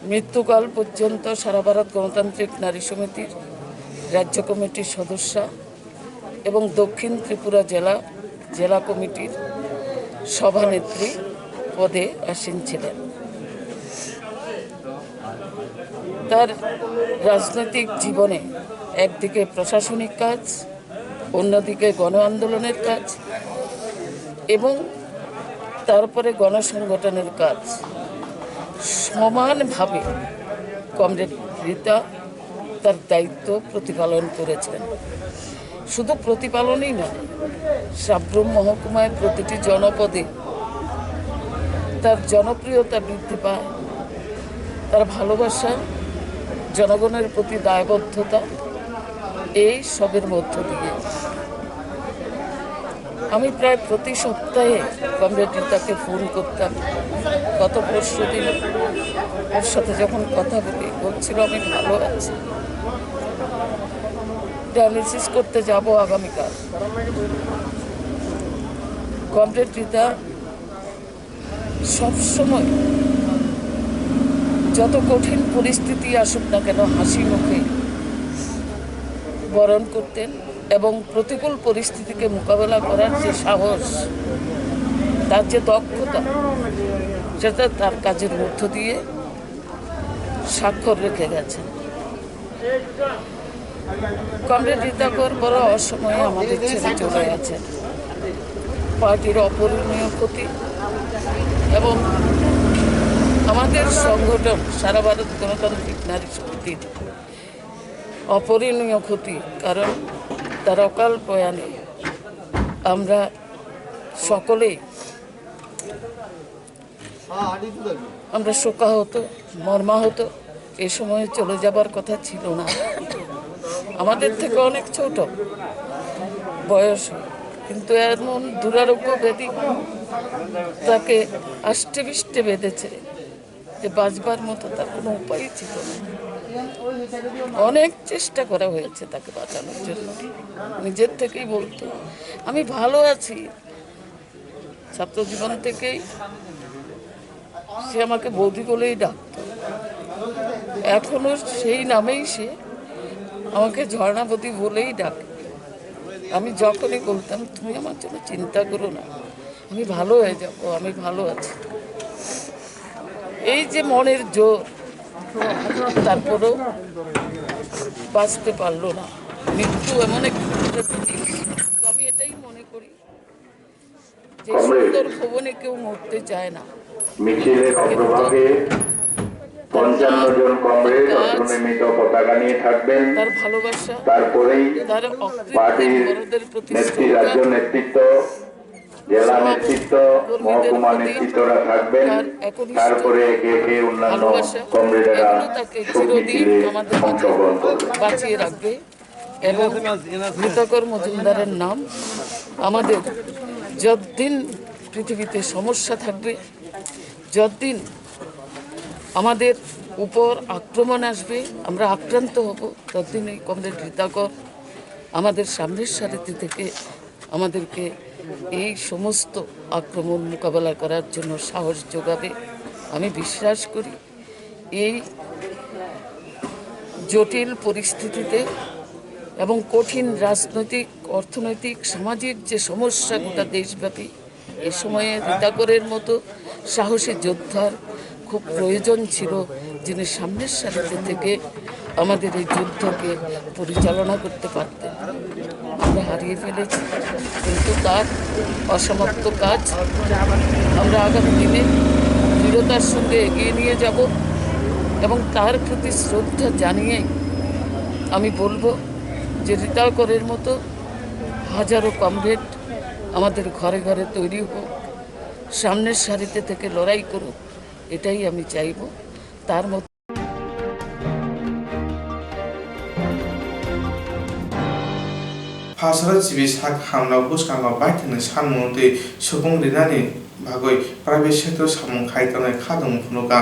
মৃত্যুকাল পর্যন্ত সারা ভারত গণতান্ত্রিক নারী সমিতির রাজ্য কমিটির সদস্য এবং দক্ষিণ ত্রিপুরা জেলা, জেলা কমিটির সভানেত্রী পদে আসীন ছিলেন। তার রাজনৈতিক জীবনে একদিকে প্রশাসনিক কাজ, অন্যদিকে গণ আন্দোলনের কাজ এবং তারপরে গণসংগঠনের কাজ সমানভাবে কমরেড রীতা তার দায়িত্ব প্রতিপালন করেছেন। শুধু প্রতিপালনই নয়, সাব্রুম মহকুমায় প্রতিটি জনপদে তার জনপ্রিয়তা বৃদ্ধি পায়, তার ভালোবাসা, জনগণের প্রতি দায়বদ্ধতা, এই সবের মধ্য দিয়ে আমি প্রায় প্রতি সপ্তাহে কমরেড রীতাকে ফোন করতাম। গত পরশু দিন ওর সাথে যখন কথা বলি, বলছিল, "আমি ভালো আছি, ডায়ালিসিস করতে যাব আগামীকাল।" কমরেড রীতা সবসময় যত কঠিন পরিস্থিতি আসুক না কেন, হাসি মুখে বরণ করতেন এবং প্রতিকূল পরিস্থিতিকে মোকাবেলা করার যে সাহস, তার যে দক্ষতা, সেটা তার কাজের মধ্য দিয়ে স্বাক্ষর রেখে গেছেন। কমরেড রীতা কর বড় অসময়ে আমাদের ছেড়ে চলে গেছেন। পার্টির অপূরণীয় ক্ষতি এবং আমাদের সংগঠন সারা ভারত গণতান্ত্রিক নারী সমিতির অপূরণীয় ক্ষতি, কারণ তার অকাল প্রয়াণে আমরা সকলেই আমরা শোকাহত, মর্মাহত। এ সময় চলে যাবার কথা ছিল না, আমাদের থেকে অনেক ছোট বয়স, কিন্তু এমন দুরারোগ্য ব্যাধি তাকে আষ্টে পৃষ্ঠে বেঁধেছে যে বাঁচবার মতো তার কোনো উপায়ই ছিল না। অনেক চেষ্টা করা হয়েছে তাকে বাঁচানোর জন্য। নিজের থেকেই বলতো, "আমি ভালো আছি।" ছাত্র জীবন থেকেই সে আমাকে বৌদি বলেই ডাকতো, এখনো সেই নামেই সে আমাকে ঝর্ণা বৌদি বলেই ডাকে। আমি যখনই বলতাম, "তুমি আমার জন্য চিন্তা করো না, আমি ভালো হয়ে যাব, আমি ভালো আছি।" এই যে মনের জোর, তারপরেও বাঁচতে পারলো না। মৃত্যু এমন একটা জিনিস, আমি এটাই মনে করি যে সুন্দর ভবনে কেউ মরতে চায় না। মিছিলের অগ্রভাগে পঞ্চান্ন জন কমরেড অর্ধনমিত পতাকা নিয়ে থাকবেন। তার ভালোবাসা, তারপরেই তার অকৃত্রিম পার্টির বড়দের প্রতি নেতৃ-, শ্রদ্ধা, রাজ্য নেতৃত্ব, জেলা নেতৃত্ব, মহকুমা নেতৃত্বরা থাকবেন। তারপরে একে একে অন্যান্য কমরেডরা শোক মিছিলে অংশগ্রহণ করবেন। বাঁচিয়ে রাখবে। এবং রীতা কর মজুমদারের নাম আমাদের যতদিন পৃথিবীতে সমস্যা থাকবে, যতদিন আমাদের উপর আক্রমণ আসবে, আমরা আক্রান্ত হব, ততদিন এই কমরেড রীতা কর আমাদের সামনের সারিতে থেকে আমাদেরকে এই সমস্ত আক্রমণ মোকাবেলা করার জন্য সাহস যোগাবে। আমি বিশ্বাস করি এই জটিল পরিস্থিতিতে এবং কঠিন রাজনৈতিক, অর্থনৈতিক, সামাজিক যে সমস্যা গোটা দেশব্যাপী, এই সময়ে রীতা করের মতো সাহসী যোদ্ধার খুব প্রয়োজন ছিল, যিনি সামনের সারিতে থেকে আমাদের এই যুদ্ধকে পরিচালনা করতে পারতেন। আমরা হারিয়ে ফেলেছি, কিন্তু তার অসমাপ্ত কাজ আমরা আগামী দিনে দৃঢ়তার সঙ্গে এগিয়ে নিয়ে যাব এবং তার প্রতি শ্রদ্ধা জানিয়ে আমি বলবো যে রীতা করের মতো হাজারো কমরেড আমাদের ঘরে ঘরে তৈরি হোক, সামনের সারিতে থেকে লড়াই করুক, এটাই আমি চাইবো। তার মধ্যে Phasaro chibi sak hamno bwskango baithangni sanmung twi supung rinani bagwi private sector samung khai tongnai kha tongmung phunukha.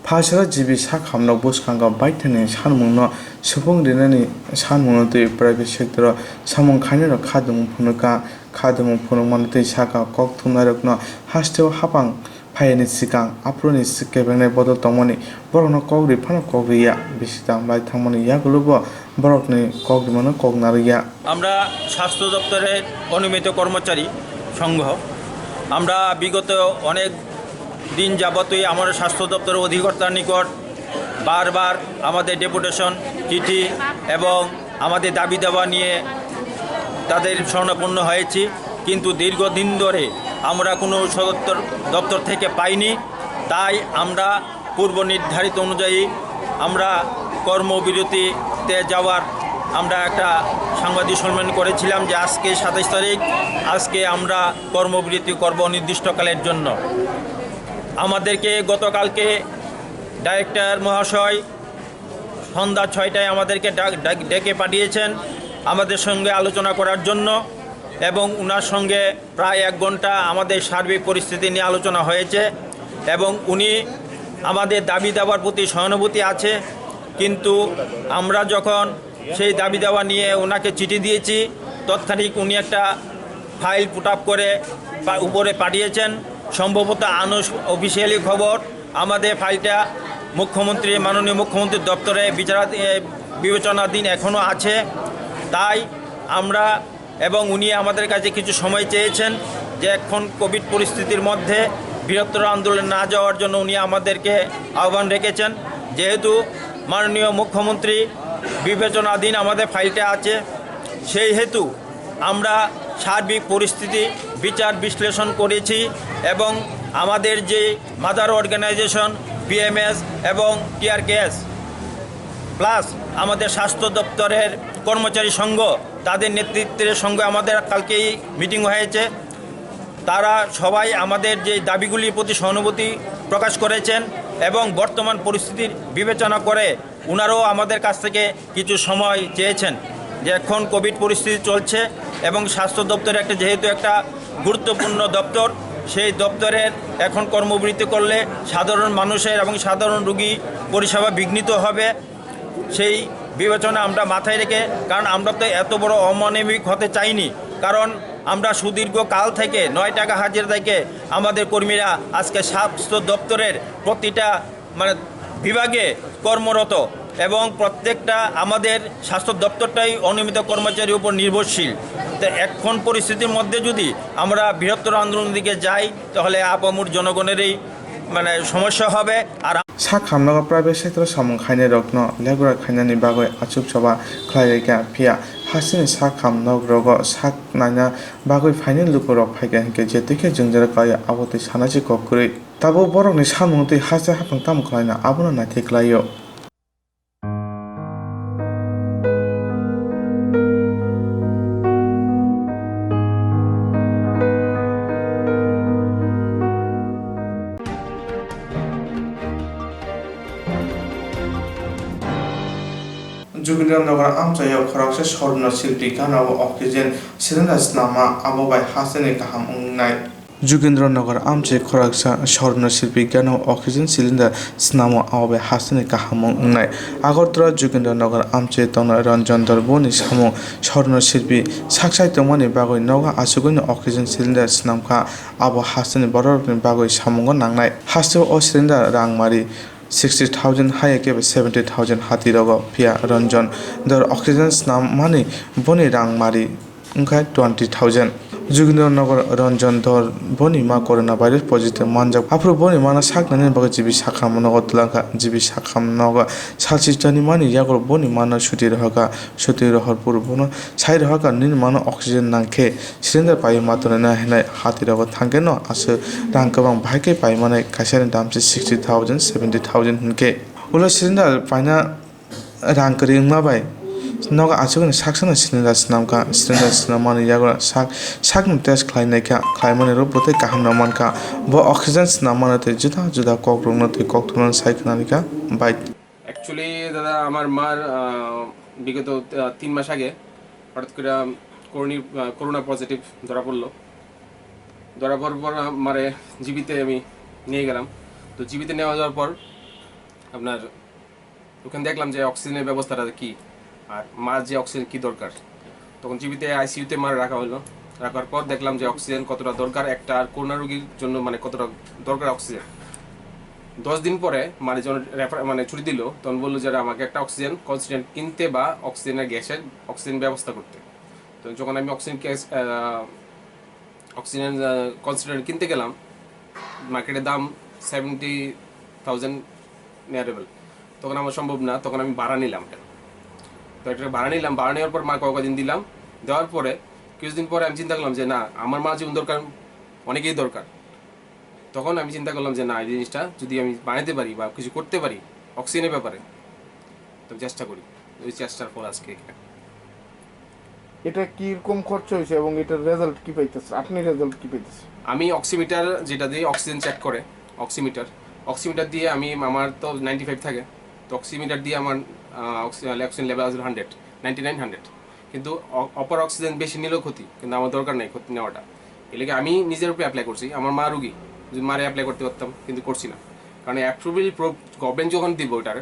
Phasaro chibi sak hamno bwskango baithangni sanmungno supung rinani sanmungno twi private sector samung khainai rok kha tongmung phunukha. Kha tongmung phunukmano twi saka kok thumnairokno hasteo hapang phaiyani swkang aphuruni kebengnai bodol tongmani borokno kok ri phano kok ri ya, bisi tang bai thangmani yagulo bo borokni kok rimano kok narwk ya. আমরা স্বাস্থ্য দপ্তরের অনিয়মিত কর্মচারী সংঘ। আমরা বিগত অনেক দিন যাবতই আমরা স্বাস্থ্য দপ্তরের অধিকর্তার নিকট বারবার আমাদের ডেপুটেশন চিঠি এবং আমাদের দাবি দাওয়া নিয়ে তাদের শরণাপন্ন হয়েছি, কিন্তু দীর্ঘদিন ধরে আমরা কোনো সদর দপ্তর থেকে পাইনি। তাই আমরা পূর্ব নির্ধারিত অনুযায়ী আমরা কর্মবিরতিতে যাওয়ার আমরা একটা সাংবাদিক সম্মেলন করেছিলাম যে আজকে সাতাইশ তারিখ, আজকে আমরা কর্মবিরতি করব অনির্দিষ্টকালের জন্য। আমাদেরকে গতকালকে ডাইরেক্টর মহাশয় সন্ধ্যা ছয়টায় আমাদেরকে ডাক-, ডাক-, ডেকে পাঠিয়েছেন আমাদের সঙ্গে আলোচনা করার জন্য, এবং ওনার সঙ্গে প্রায় এক ঘন্টা আমাদের সার্বিক পরিস্থিতি নিয়ে আলোচনা হয়েছে, এবং উনি আমাদের দাবি দাবার প্রতি সহানুভূতি আছে। কিন্তু আমরা যখন সেই দাবি দাওয়া নিয়ে ওনাকে চিঠি দিয়েছি, তৎক্ষণিক উনি একটা ফাইল পুট আপ করে পা-, উপরে পাঠিয়েছেন। সম্ভবত আনঅফিসিয়ালি খবর, আমাদের ফাইলটা মুখ্যমন্ত্রী, মাননীয় মুখ্যমন্ত্রীর দপ্তরে বিচারাধী-, এ, বিবেচনাধীন এখনও আছে। তাই আমরা এবং উনি আমাদের কাছে কিছু সময় চেয়েছেন যে এখন কোভিড পরিস্থিতির মধ্যে বৃহত্তর আন্দোলনে না যাওয়ার জন্য উনি আমাদেরকে আহ্বান রেখেছেন। যেহেতু মাননীয় মুখ্যমন্ত্রী বিবেচনাধীন আমাদের ফাইলটা আছে, সেই হেতু আমরা সার্বিক পরিস্থিতি বিচার বিশ্লেষণ করেছি এবং আমাদের যে মাদার অর্গানাইজেশন বিএমএস এবং টিআরকেএস প্লাস আমাদের স্বাস্থ্য দপ্তরের কর্মচারী সংঘ, তাদের নেতৃত্বের সঙ্গে আমাদের কালকেই মিটিং হয়েছে। তারা সবাই আমাদের যে দাবিগুলির প্রতি সহানুভূতি প্রকাশ করেছেন এবং বর্তমান পরিস্থিতির বিবেচনা করে ওনারাও আমাদের কাছ থেকে কিছু সময় চেয়েছেন যে এখন কোভিড পরিস্থিতি চলছে এবং স্বাস্থ্য দপ্তর একটা, যেহেতু একটা গুরুত্বপূর্ণ দপ্তর, সেই দপ্তরের এখন কর্মবিরতি করলে সাধারণ মানুষের এবং সাধারণ রোগী পরিষেবা বিঘ্নিত হবে। সেই বিবেচনা আমরা মাথায় রেখে, কারণ আমরা তো এত বড় অমানবিক হতে চাইনি, কারণ আমরা সুদীর্ঘ কাল থেকে নয় টাকা হাজিরা থেকে আমাদের কর্মীরা আজকে স্বাস্থ্য দপ্তরের প্রতিটা মানে বিভাগে কর্মরত এবং প্রত্যেকটা আমাদের স্বাস্থ্য দপ্তরটাই অনিয়মিত কর্মচারীর উপর নির্ভরশীল। তো এখন পরিস্থিতির মধ্যে যদি আমরা বৃহত্তর আন্দোলনের দিকে যাই, তাহলে আপামর জনগণেরই মানে সমস্যা হবে। আর Sak hamnogo private sector samung khainai rokno lebra khainani bagwi achuk choba khlai rikha, phiya hasteni sak hamnok rogo sak naina bagwi phainai lukurok phaikha hinkhe je twi khe jwngjal khlaiyo abo twi sana se kok kwrwi. Tabuk borokni samung twi haste haphang tamo khlaina abono naithai khlaio. Jogindra Nagar amchaio khoroksa Swarno Shilpi gana o oxygen cylinder swnamma abo bai hasteni kaham wngnai. Jogindra Nagar amchai khoroksa Swarno Shilpi gana o oxygen cylinder swnamo abo bai hasteni kaham wngnai. Agartala Jogindra Nagar amchai tongnai Ranjan Dhar boni samung Swarno Shilpi saksai tongmani bagwi nogo achugwino oxygen cylinder swnamkha. Abo hasteni bororokni bagwi samungo nangnai. Hasteo o cylinder rangmari sixty thousand haya khe seventy thousand hati rogo. Phiya Ranjan Dhar oxygen snam mani boni rang mari wngkha twenty thousand. Jogindra Nagar Ranjan Dhar boni ma corona virus positive manjak. Aphuru boni mano saknani bagwi G B Sakham nogo twlangkha. G B Sakham nogo salsi tani mani yago boni mano suti rohorkha. Suti rohor puru bono sai rohorkha nini mano oxygen nangkhe cylinder pai ma tonina hinai hati rogo thangkhe no aswk rang kwbang bahai khe pai manai kaisa ni dam se sixty thousand, seventy thousand hinkhe. Ulo cylinder paina rang kwrwi wngma bai nogo aswkni sak sakno cylinder swnamkha. Cylinder swnam mani yago sak sakno test khlai naikha. Khlai mani rok bwtwi kaham no mankha. Bo oxygen swnam mano tei juda juda kok rokno tei kok thumnani sai khwnanikha bai. Actually, দাদা, আমার মার, আহ, বিগত, আহ, তিন মাস আগে হঠাৎ করে করোনি-, আহ, corona positive ধরা পড়লো। ধরা পড়ার পর মারে জিবিতে আমি নিয়ে গেলাম। তো জিবিতে নেওয়া যাওয়ার পর আপনার ওখানে দেখলাম যে অক্সিজেনের ব্যবস্থাটা কী, আর মার যে অক্সিজেন কী দরকার। তখন জিবিতে আইসিইউতে মার রাখা হলো। রাখার পর দেখলাম যে অক্সিজেন কতটা দরকার একটা, আর করোনা রোগীর জন্য মানে কতটা দরকার অক্সিজেন। দশ দিন পরে মানে যখন রেফার, মানে ছুটি দিল, তখন বললো যে আমাকে একটা অক্সিজেন কনসেন্ট্রেট কিনতে বা অক্সিজেনের গ্যাসের অক্সিজেন ব্যবস্থা করতে। তো যখন আমি অক্সিজেন গ্যাস, আহ, অক্সিজেন, আহ, কনসেন্ট্রেট কিনতে গেলাম, মার্কেটে দাম সেভেন্টি থাউজেন্ড নিয়ারেবল। তখন আমার সম্ভব না, তখন আমি ভাড়া নিলাম এটা। তো এটা ভাড়া নিলাম, ভাড়া নেওয়ার পর মাকে কদিন দিলাম। দেওয়ার পরে কিছুদিন পরে আমি চিন্তা করলাম যে না, আমার মা যেমন দরকার, অনেকেই দরকার। তখন আমি চিন্তা করলাম যে না, এই জিনিসটা যদি আমি বানাতে পারি বা কিছু করতে পারি অক্সিজেনের ব্যাপারে, তো চেষ্টা করি। ওই চেষ্টার ফল আজকে এখানে। এটা কি রকম খরচ হয়েছে এবং এটার রেজাল্ট কি পাইতেছে? আপনি রেজাল্ট কি পাইতেছে? আমি অক্সিমিটার যেটা দিয়ে অক্সিজেন চেক করে, অক্সিমিটার, অক্সিমিটার দিয়ে আমি, আমার তো নাইনটি ফাইভ থাকে, তো অক্সিমিটার দিয়ে আমার, আহ, অক্সি-, অক্সিজেন লেভেল আছে হান্ড্রেড, নাইনটি নাইন, হান্ড্রেড। কিন্তু অ-, অপার অক্সিজেন বেশি নিলেও ক্ষতি, কিন্তু আমার দরকার নেই ক্ষতি নেওয়াটা। এর লাগি আমি নিজের উপরে অ্যাপ্লাই করছি, আমার মা রুগী, যদি মারে অ্যাপ্লাই করতে পারতাম, কিন্তু করছি না। কারণ অ্যাপ্রুভেবল প্রুফ গভর্নমেন্ট যখন দিব ওটার,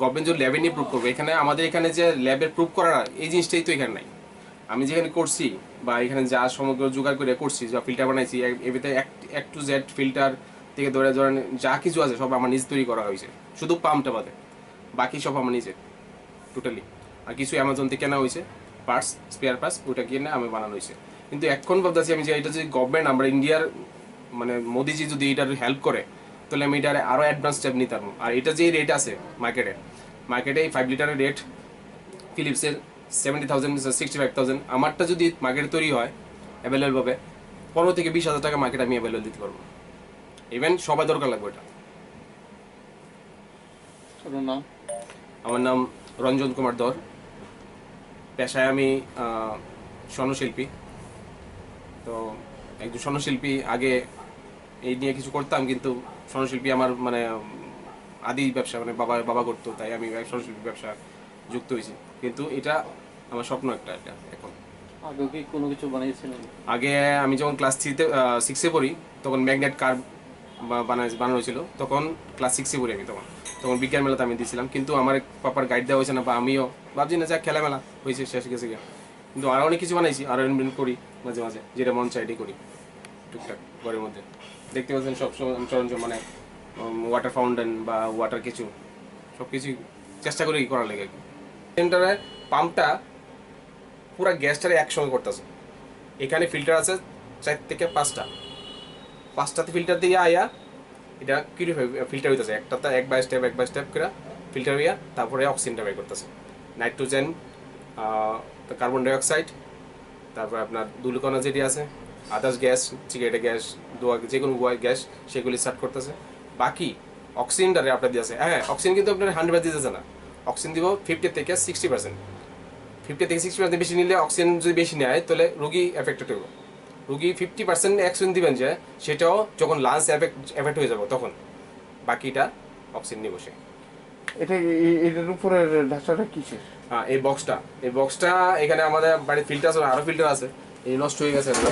গভর্নমেন্ট যখন ল্যাবে নিয়ে প্রুভ করবে, এখানে আমাদের এখানে যে ল্যাবের প্রুভ করার এই জিনিসটাই তো এখানে নাই। আমি যেখানে করছি বা এখানে যা সমগ্র জোগাড় করে করছি, যা ফিল্টার বানাইছি, এ-, এটাতে এক, এক টু জেড ফিল্টার থেকে ধরে ধরেন যা কিছু আছে সব আমার নিজে তৈরি করা হয়েছে, শুধু পাম্পটা বাদে, বাকি সব আমার নিজে টোটালি। আর কিছু অ্যামাজন থেকে কেনা হয়েছে পার্টস, স্পেয়ার পার্টস, ওটা কিনে আমি বানানো হয়েছে। কিন্তু এখন ভাবতেছি আমি যে এটা যদি গভর্নমেন্ট, আমরা ইন্ডিয়ার মানে মোদিজি যদি এটার হেল্প করে, তাহলে আমি এটার আরও অ্যাডভান্স স্টেপ নিতে পারবো। আর এটা যে রেট আছে মার্কেটে, মার্কেটে এই ফাইভ লিটারের রেট ফিলিপসের seventy thousand, sixty five thousand, আমারটা যদি মার্কেটে তৈরি হয় অ্যাভেলেবল ভাবে, পনেরো থেকে বিশ হাজার টাকা মার্কেটে আমি অ্যাভেলেবল দিতে পারবো। ইভেন সবাই দরকার লাগবে এটা। আপনার নাম? আমার নাম রঞ্জন কুমার ধর। পেশায় আমি, আহ, স্বর্ণশিল্পী। তো একজন স্বর্ণশিল্পী, আগে এই নিয়ে কিছু করতাম, কিন্তু স্বর্ণশিল্পী আমার মানে, উম, আদি ব্যবসা, মানে বাবা, বাবা করতো, তাই আমি স্বর্ণশিল্পী ব্যবসা যুক্ত হয়েছি। কিন্তু এটা আমার স্বপ্ন একটা, এটা এখন। আগে কি কোনো কিছু বানিয়েছিলেন? আগে আমি যখন ক্লাস থ্রিতে, আহ, সিক্সে পড়ি, তখন ম্যাগনেট কার বা-, বানাই-, বানানো হয়েছিল। তখন ক্লাস সিক্সে পড়ি আমি তখন। তখন বিজ্ঞান মেলাতে আমি দিয়েছিলাম। কিন্তু আমার পাপার গাইড দেওয়া হয়েছে না, বা আমিও ভাবছি না, যাক, খেলামেলা হয়েছে, শেষ গেছে গিয়া। কিন্তু আরও অনেক কিছু বানাইছি, আরও ইনভেন্ট করি মাঝে মাঝে, যেটা মন চায় এটাই করি টুকটাক ঘরের মধ্যে। দেখতে পাচ্ছেন সব সময় সরঞ্জাম, মানে, উম, ওয়াটার ফাউন্টেন বা ওয়াটার কিছু, সব কিছুই চেষ্টা করি করার লাগে আর কি। সেন্টারে পাম্পটা পুরা গ্যাসটারে একসঙ্গে করতেছে। এখানে ফিল্টার আছে চার থেকে পাঁচটা, পাঁচটাতে ফিল্টার দিয়ে আয়া এটা কিউরিফাই ফিল্টার হইতেছে, একটাতে এক বাই স্টেপ এক বাই স্টেপ করে ফিল্টার হইয়া তারপরে অক্সিজেনটা বের করতেছে। নাইট্রোজেন, আহ, কার্বন ডাইঅক্সাইড, তারপরে আপনার ধূলিকণা যেটি আছে, আদার্স গ্যাস, সিগারেটের গ্যাস, ধোয়া, যে কোনো গ্যাস, সেগুলি সার্ভ করতেছে। বাকি অক্সিজেনটারে আপনার দিতেছে, হ্যাঁ, অক্সিজেন কিন্তু আপনার হান্ড্রেড দিতেছে না, অক্সিজেন দিব ফিফটি থেকে সিক্সটি পার্সেন্ট। ফিফটি থেকে সিক্সটি পার্সেন্ট বেশি নিলে, অক্সিজেন যদি বেশি নেয়, তাহলে রুগী এফেক্টেড হইব। রুগী ফিফটি পার্সেন্ট অক্সিজেন দিবেন যে, সেটাও যখন লাংস এফেক্ট, এফেক্ট হয়ে যাব তখন, বাকিটা অক্সিজেন নিব সে। এটা, এ-, এটার উপরে ঢাকনাটা কিসের? হ্যাঁ, এই বক্সটা, এই বক্সটা এখানে আমাদের বাড়ির ফিল্টার আছে, আরো ফিল্টার আছে, এই নষ্ট হয়ে গেছে একটা।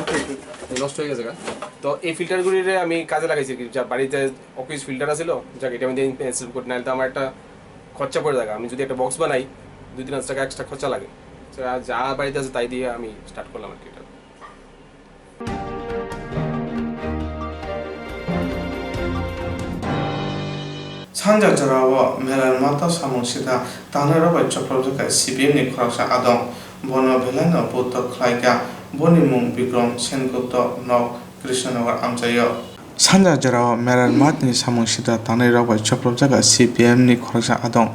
এই নষ্ট হয়ে গেছে গা। তো এই ফিল্টারগুলিরে আমি কাজে লাগাইছি কি, যা বাড়িতে অফিস ফিল্টার আছিল, যাক এটা আমি দিয়ে ইনস্টল করি, নাহলে তো আমার একটা খরচা পড়ে থাকে। আমি যদি একটা বক্স বানাই, দুই তিন হাজার টাকা এক্সট্রা খরচা লাগে। যা, যা বাড়িতে আছে তাই দিয়ে আমি স্টার্ট করলাম আর কি এটা। Sanja jorao Melar Math-o samung sita tangnairok bai chopropjak kha C P M ni khoroksa adong. Bono belaino buddo khlaikha. Boni mung Bikrom Sengupta, nok Krishnanagar amchaio. Sanja jorao Melar Math-ni samung sita tangnairok bai chopropjak kha C P M ni khoroksa adong.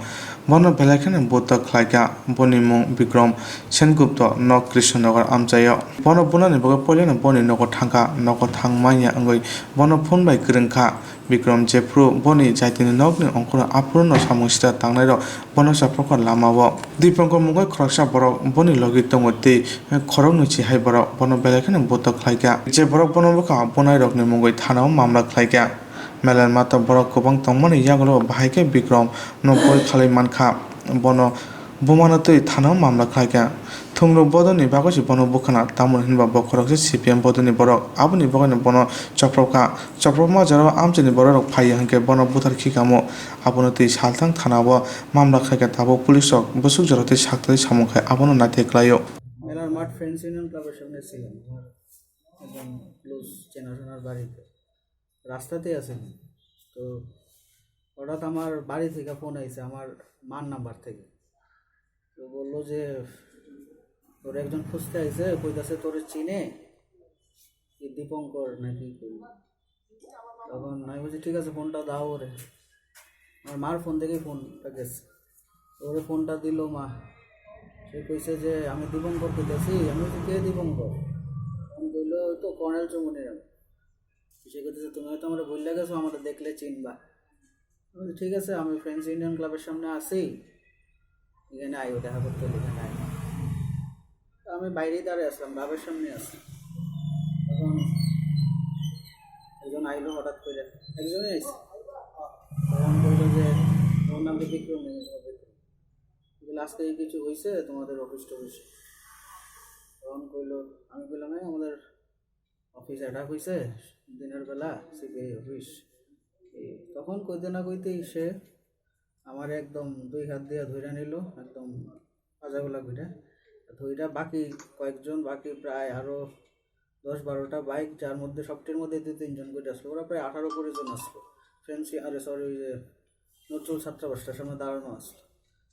Bono belai kheno buddo khlaikha. Boni mung Bikrom Sengupta, nok Krishnanagar amchaio. Bono bunani bagwi poilano boni nogo thangkha. Nogo thang manya wngwi bono phone bai kwrwngkha. Bikrom jephru boni jaitini nokni ongkhorno aphuru no samung sita tangnairok bono chopropkha lamao. Dipankor mungwi khoroksa borok boni logi tongo tei khoroknwi si hai borok bono belai kheno buddo khlaikha. Je borok bono bwkha bonairokni mungwi thanao mamla khlaikha. Melar Math-o borok kwbang tongmani yagulo bahai khe Bikrom no boi khalai mankha. Bono bumano twi thanao mamla khlaikha. Thungrok bodolni bagwi se bono bukhana, tamoni hinba bo khoroksa C P M bodolni borok. Aboni bagwino bono chopropkha. Chopropma jorao amchaini bororok phaiya hinkhe bono buthar khikamo. Abono twi salthang thanao mamla khaikha, tabuk police rok bwswk jora tei sakthari samung khai abono naithai khlaio. মেলার মাঠ friends union ক্লাবের সামনে ছিলাম, আমার একজন ক্লোজ চেনাশোনার বাড়িতে, রাস্তাতেই আছি। তো হঠাৎ আমার বাড়ি থেকে ফোন আইছে, আমার মার নাম্বার থেকে। তো বললো যে তোর একজন খুঁজতে আইছে, কইতাছে তোরে চিনে, কি দীপঙ্কর নাকি কই। তখন আমি বলছি, "ঠিক আছে, ফোনটা দাও ওরে।" আমার মার ফোন থেকেই ফোনটা গেছে। ওরে ফোনটা দিল মা, সে কইছে যে, "আমি দীপঙ্কর কইতাছি।" আমি বলছি, "কে দীপঙ্কর?" তখন কইলো, "ওই তো কর্নেল চৌমুহনীরাম।" সে কইতেছে, "তুমি হয়তো আমরা ভুলে গেছো, আমরা দেখলে চিনবা।" আমি বলছি, "ঠিক আছে, আমি ফ্রেন্ডস ইউনিয়ন ক্লাবের সামনে আছি, এখানে আইও, দেখা করতে হলে এখানে আইও।" তো আমি বাইরেই দাঁড়িয়ে আসলাম, ক্লাবের সামনে আছি। তখন একজন আইলো হঠাৎ করে, একজনই আইছে। তখন বললো যে, "তোমার নাম কি বিক্রম?" আমি বললাম, "বিক্রম।" বলে, "আজকে এই কিছু হয়েছে তোমাদের অফিস টফিসে?" তখন কইলো, আমি কইলাম, "হ্যাঁ, আমাদের অফিস অ্যাটাক হইছে দিনের বেলা, সিবিআই অফিস।" এই তখন কইতে না কইতেই সে আমার একদম দুই হাত দিয়ে ধরে নিল, একদম পাজাগুলা ঘুরে ধইরা। বাকি কয়েকজন, বাকি প্রায় আরো দশ বারোটা বাইক, যার মধ্যে সবটির মধ্যে দুই তিনজন করে আসলো, ওরা প্রায় আঠারো কুড়ি জন আসলো। ফ্রেন্ডস, আরে সরি, ওই যে নজরুল ছাত্রাবাসটার সামনে দাঁড়ানো আসলো।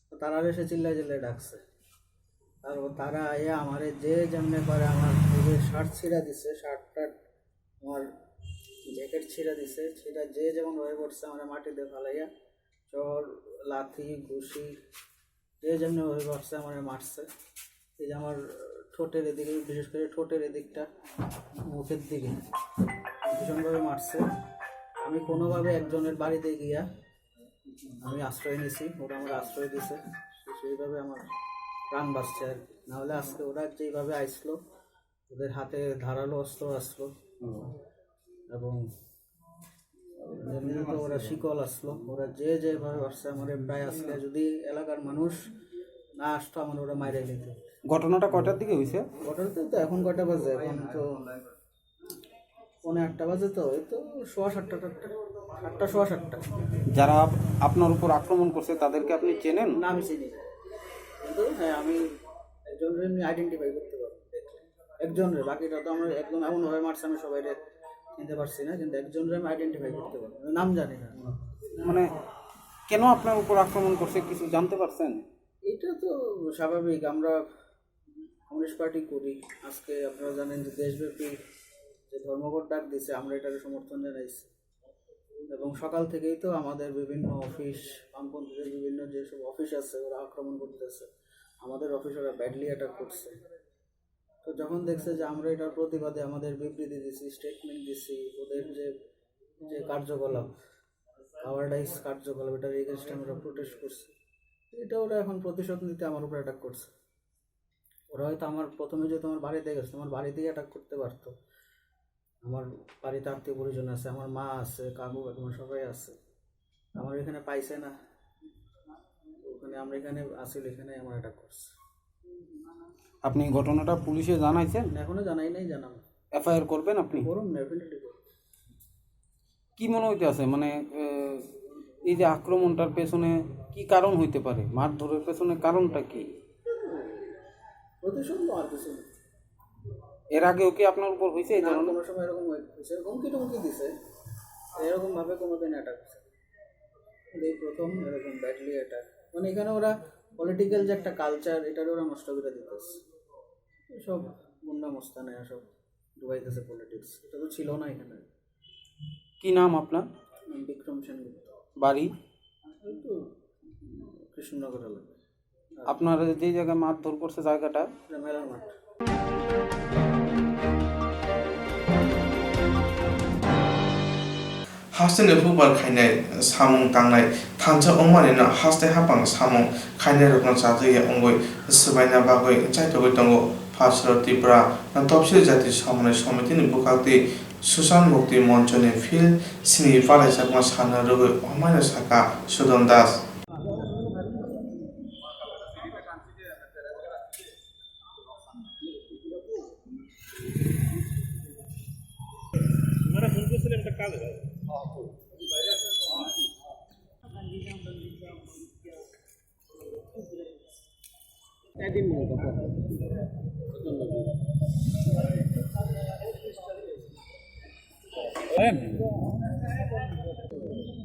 তো তারা এসে চিল্লায় চিল্লায় ডাকছে। তারপর তারা আইয়া আমারে যে যেমনে পারে আমার নিজের শার্ট ছিঁড়া দিছে, শার্ট টার্ট, আমার জ্যাকেট ছিঁড়া দিছে, সেটা যে যেমন ভাবে পড়ছে আমার মাটিতে ফালাইয়া চড়, লাথি, ঘুষি, যে যেমনি ভাবে পারছে আমারে মারছে। এই যে আমার ঠোঁটের এদিকে, বিশেষ করে ঠোঁটের এদিকটা, মুখের দিকে ভীষণভাবে মারছে। আমি কোনোভাবে একজনের বাড়িতে গিয়া আমি আশ্রয় নিছি, ওরা আমার আশ্রয় দিছে, সেইভাবে আমার প্রাণ বাঁচছে আর কি। নাহলে আজকে ওরা যেইভাবে আইসলো, ওদের হাতে ধারালো অস্ত্র আসলো এবং এমনিতে তো ওরা শিকল আসলো, ওরা যে যেভাবে আসছে, আমার প্রায় আজকে যদি এলাকার মানুষ না আসতো, আমার ওরা মাইরে নিত। ঘটনাটা কয়টার দিকে হইছে? ঘটনাটা তো এখন কয়টা বাজে? এখন তো পৌনে আটটা বাজে, তো এই তো সোয়া সাতটা, আটটা, আটটা, সোয়া সাতটা। যারা আপ-, আপনার উপর আক্রমণ করছে, তাদেরকে আপনি চেনেন? না, আমি চিনি না, কিন্তু হ্যাঁ, আমি একজনকে এমনি আইডেন্টিফাই করতে পারবো দেখলে। একজনরে, বাকিটা তো আমরা একদম এমনভাবে মারছে, আমি সবাইরে চিনতে পারছি না, কিন্তু একজনরে আমি আইডেন্টিফাই করতে পারবো, নাম জানি না। মানে, কেন আপনার উপর আক্রমণ করছে, কিছু জানতে পারছেন? এটা তো স্বাভাবিক, আমরা কমিউনিস্ট পার্টি করি। আজকে আপনারা জানেন যে দেশব্যাপী যে ধর্মঘট ডাক দিছে, আমরা এটাকে সমর্থন জানাইছি। এবং সকাল থেকেই তো আমাদের বিভিন্ন অফিস, বামপন্থীদের বিভিন্ন যেসব অফিস আছে, ওরা আক্রমণ করতেছে, আমাদের অফিস ওরা ব্যাডলি অ্যাটাক করছে। তো যখন দেখছে যে আমরা এটার প্রতিবাদে আমাদের বিবৃতি দিছি, স্টেটমেন্ট দিছি, ওদের যে, যে কার্যকলাপ, কাওয়ার্ডাইজ কার্যকলাপ, এটার এগেনস্টে আমরা প্রোটেস্ট করছি, এটা ওরা এখন প্রতিশোধ নিতে আমার উপর অ্যাটাক করছে। ওরা হয়তো আমার প্রথমে যে তোমার বাড়িতে গেছে, তোমার বাড়িতেই অ্যাটাক করতে পারতো। আমার বাড়িতে আত্মীয় পরিজন আছে, আমার মা আছে, কাকু কাকিমা সবাই আছে। আমার এখানে পাইছে না, ওখানে আমরা এখানে আসিল, এখানে আমার অ্যাটাক করছে। আপনি ঘটনাটা পুলিশে জানাইছেন? এখনো জানাই নাই, জানাবো। এফআইআর করবেন আপনি? করুন, ডেফিনেটলি করুন। কি মনে হইতে আছে, মানে, এ, এই যে আক্রমণটার পেছনে কি কারণ হইতে পারে? মারধরের পেছনে কারণটা কি? প্রতিশোধ নেওয়ার কিছু নেই। এর আগেও কি আপনার উপর হয়েছে এই না, ধরনের? কোনো সময় এরকম হয়ে-, হয়েছে, হুমকি টুমকি দিছে, এরকম ভাবে কোনোদিন অ্যাটাক হয়েছে। প্রথম এরকম ব্যাডলি অ্যাটাক, মানে এখানে ওরা পলিটিক্যাল যে একটা কালচার, এটারও ওরা নষ্ট করে দিতেছে। সব গুন্ডা মস্তান এরা সব ডুবাইতেছে পলিটিক্স, এটা তো ছিল না এখানে। কি নাম আপনার? নাম বিক্রম সেনগুপ্ত। বাড়ি? এই তো কৃষ্ণনগর এলাকায়। আপনারা যে জায়গায় মারধর করছে জায়গাটা? এটা মেলার মাঠ। Hasteni hukbar khainai samung tangnai thansa wngmani no haste hapang samung khainai rokno chajak ya wngwi swbaina bagwi chaitogwi tongo. Phalsaro Tripura Topsil Jati Somannoi Somitini bwkhaktwi Susan Mukti Monchoni phil simi palaijak ma sana rwgwi omaino saka Sudon Das.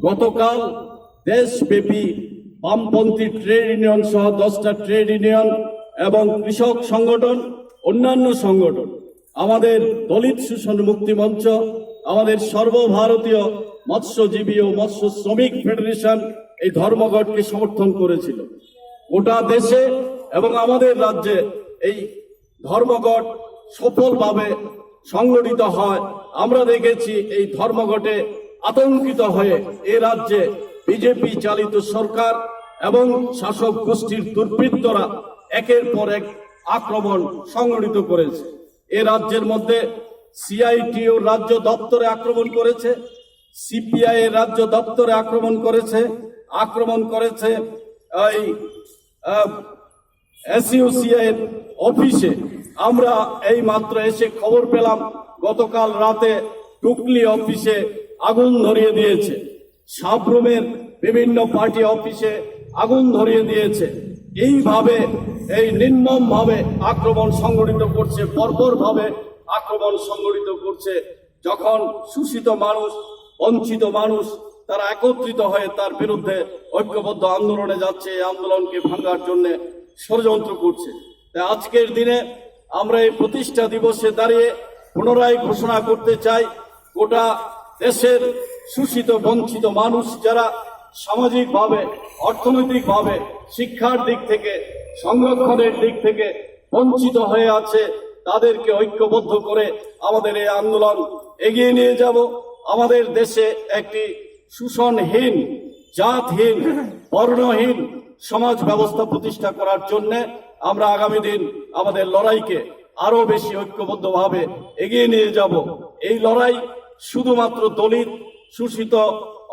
গতকাল দেশব্যাপী বামপন্থী trade union সহ দশটা trade union এবং কৃষক সংগঠন, অন্যান্য সংগঠন, আমাদের দলিত শোষণ মুক্তি মঞ্চ, আমাদের সর্বভারতীয় মৎস্যজীবী ও মৎস্য শ্রমিক ফেডারেশন এই ধর্মঘটকে সমর্থন করেছিল। গোটা দেশে এবং আমাদের রাজ্যে এই ধর্মঘট সফলভাবে সংগঠিত হয়। আমরা দেখেছি এই ধর্মঘটে আতঙ্কিত হয়ে এ রাজ্যে বিজেপি চালিত সরকার এবং শাসক গোষ্ঠীর দুর্বৃত্তরা একের পর এক আক্রমণ সংগঠিত করেছে। এ রাজ্যের মধ্যে সিআইটিইউর রাজ্য দপ্তরে আক্রমণ করেছে, সিপিআই এর রাজ্য দপ্তরে আক্রমণ করেছে, আক্রমণ করেছে এই আহ, এসইউসিআই এর অফিসে। আমরা এই মাত্র এসে খবর পেলাম, গতকাল রাতে টুকলি অফিসে আগুন ধরিয়ে দিয়েছে, সাবরুমের বিভিন্ন পার্টি অফিসে আগুন ধরিয়ে দিয়েছে। এইভাবে এই নির্মমভাবে আক্রমণ সংগঠিত করছে, বর্বরভাবে আক্রমণ সংগঠিত করছে। যখন শোষিত মানুষ, বঞ্চিত মানুষ তারা একত্রিত হয়ে তার বিরুদ্ধে ঐক্যবদ্ধ আন্দোলনে যাচ্ছে, এই আন্দোলনকে ভাঙার জন্য ষড়যন্ত্র করছে। তাই আজকের দিনে আমরা এই প্রতিষ্ঠা দিবসে দাঁড়িয়ে পুনরায় ঘোষণা করতে চাই, গোটা দেশের শোষিত বঞ্চিত মানুষ যারা সামাজিকভাবে, অর্থনৈতিকভাবে, শিক্ষার দিক থেকে, সংরক্ষণের দিক থেকে বঞ্চিত হয়ে আছে, তাদেরকে ঐক্যবদ্ধ করে আমাদের এই আন্দোলন এগিয়ে নিয়ে যাব। আমাদের দেশে একটি শোষণহীন, জাতহীন, বর্ণহীন সমাজ ব্যবস্থা প্রতিষ্ঠা করার জন্য আমরা আগামী দিন আমাদের লড়াইকে আরো বেশি ঐক্যবদ্ধভাবে এগিয়ে নিয়ে যাব। এই লড়াই শুধুমাত্র দলিত শোষিত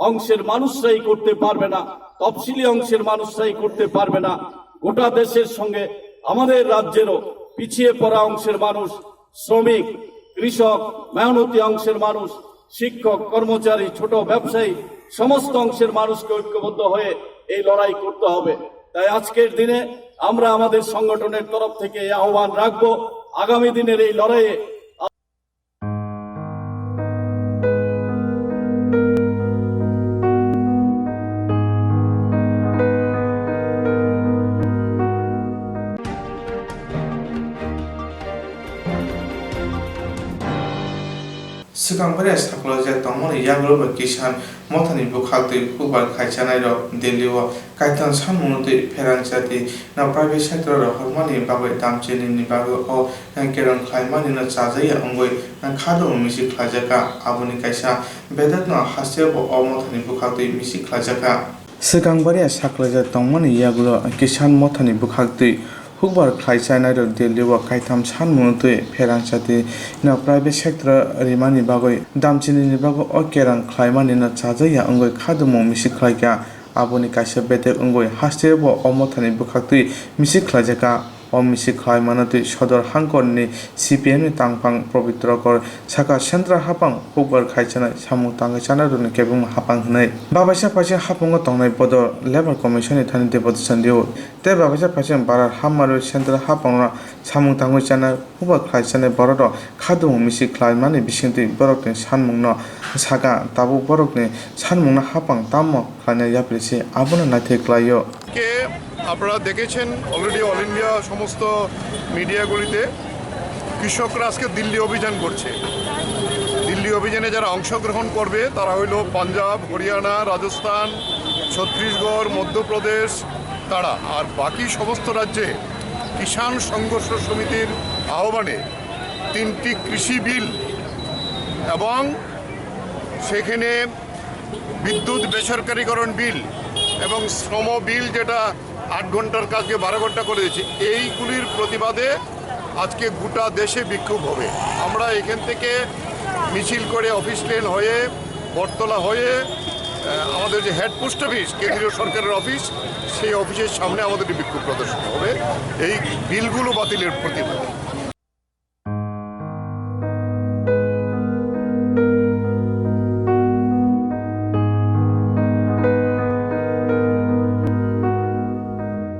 অংশের মানুষরাই করতে পারবে না, তফসিলি অংশের মানুষরাই করতে পারবে না। গোটা দেশের সঙ্গে আমাদের রাজ্যেরও পিছিয়ে পড়া অংশের মানুষ, শ্রমিক, কৃষক, মেহনতি অংশের মানুষ, শিক্ষক, কর্মচারী, ছোট ব্যবসায়ী, সমস্ত অংশের মানুষকে ঐক্যবদ্ধ হয়ে এই লড়াই করতে হবে। তাই আজকের দিনে আমরা আমাদের সংগঠনের তরফ থেকে এই আহ্বান রাখবো, আগামী দিনের এই লড়াইয়ে Swkang bwrwi sakhlaijak tongmani yagulo bai Kisan Mothani bwkhaktwi hukbar khaichanai rok Delhi o kaitham sanmungno twi pherang jati no private sector o rohormani bagwi damchini ni bagwi o kerong khlaimani no chajakya wngwi khadong misi khlaijakha. Aboni kaisa bedekno hasteo bo o mothani bwkhaktwi misi khlaijakha. Swkang bwrwi sakhlaijak tongmani yagulo Kisan Mothani bwkhaktwi hukbar khlai chanai rok Delhi o kaitham sanmungno twi pherang jati no private sector o rimani bagwi damchini ni bagwi o kerang khlaimani no chajakya wngwi khadumung misi khlaikha. Aboni kaisa bedek wngwi hasteo bo o mothani bwkhaktwi misi khlaijakha. O misil khlaimano twi Sodor hangkorni C P M ni tangphang Probitro Kor sakha, Central haphang hukbar khai chanai samung tangwi chanai rokni kebengma haphang hwnwi. Babaisa phaising haphango tongnai Bodo Labour Commission ni thani Debodh Chandiyou tei babaisa phaising Barar Hamari Central haphangno samung tangwi chanai hukbar khlai chanai borok rok khadumung misil khlaimani bisingtwi borokni sanmungno sakha, tabuk borokni sanmungno haphang tamo khlaina yapri se abono naithai klaio. কে আপনারা দেখেছেন, already all India সমস্ত মিডিয়াগুলিতে কৃষকরা আজকে দিল্লি অভিযান করছে। দিল্লি অভিযানে যারা অংশগ্রহণ করবে তারা হইল পাঞ্জাব, হরিয়ানা, রাজস্থান, ছত্তিশগড়, মধ্যপ্রদেশ, তারা। আর বাকি সমস্ত রাজ্যে কিষাণ সংঘর্ষ সমিতির আহ্বানে তিনটি কৃষি বিল এবং সেখানে বিদ্যুৎ বেসরকারীকরণ বিল এবং শ্রম বিল, যেটা আট ঘন্টার কাজকে বারো ঘন্টা করে দিয়েছে, এইগুলির প্রতিবাদে আজকে গোটা দেশে বিক্ষোভ হবে। আমরা এখান থেকে মিছিল করে অফিস লেন হয়ে, বটতলা হয়ে, আহ, আমাদের যে হেড পোস্ট অফিস, কেন্দ্রীয় সরকারের অফিস, সেই অফিসের সামনে আমাদের বিক্ষোভ প্রদর্শন হবে এই বিলগুলো বাতিলের প্রতিবাদে।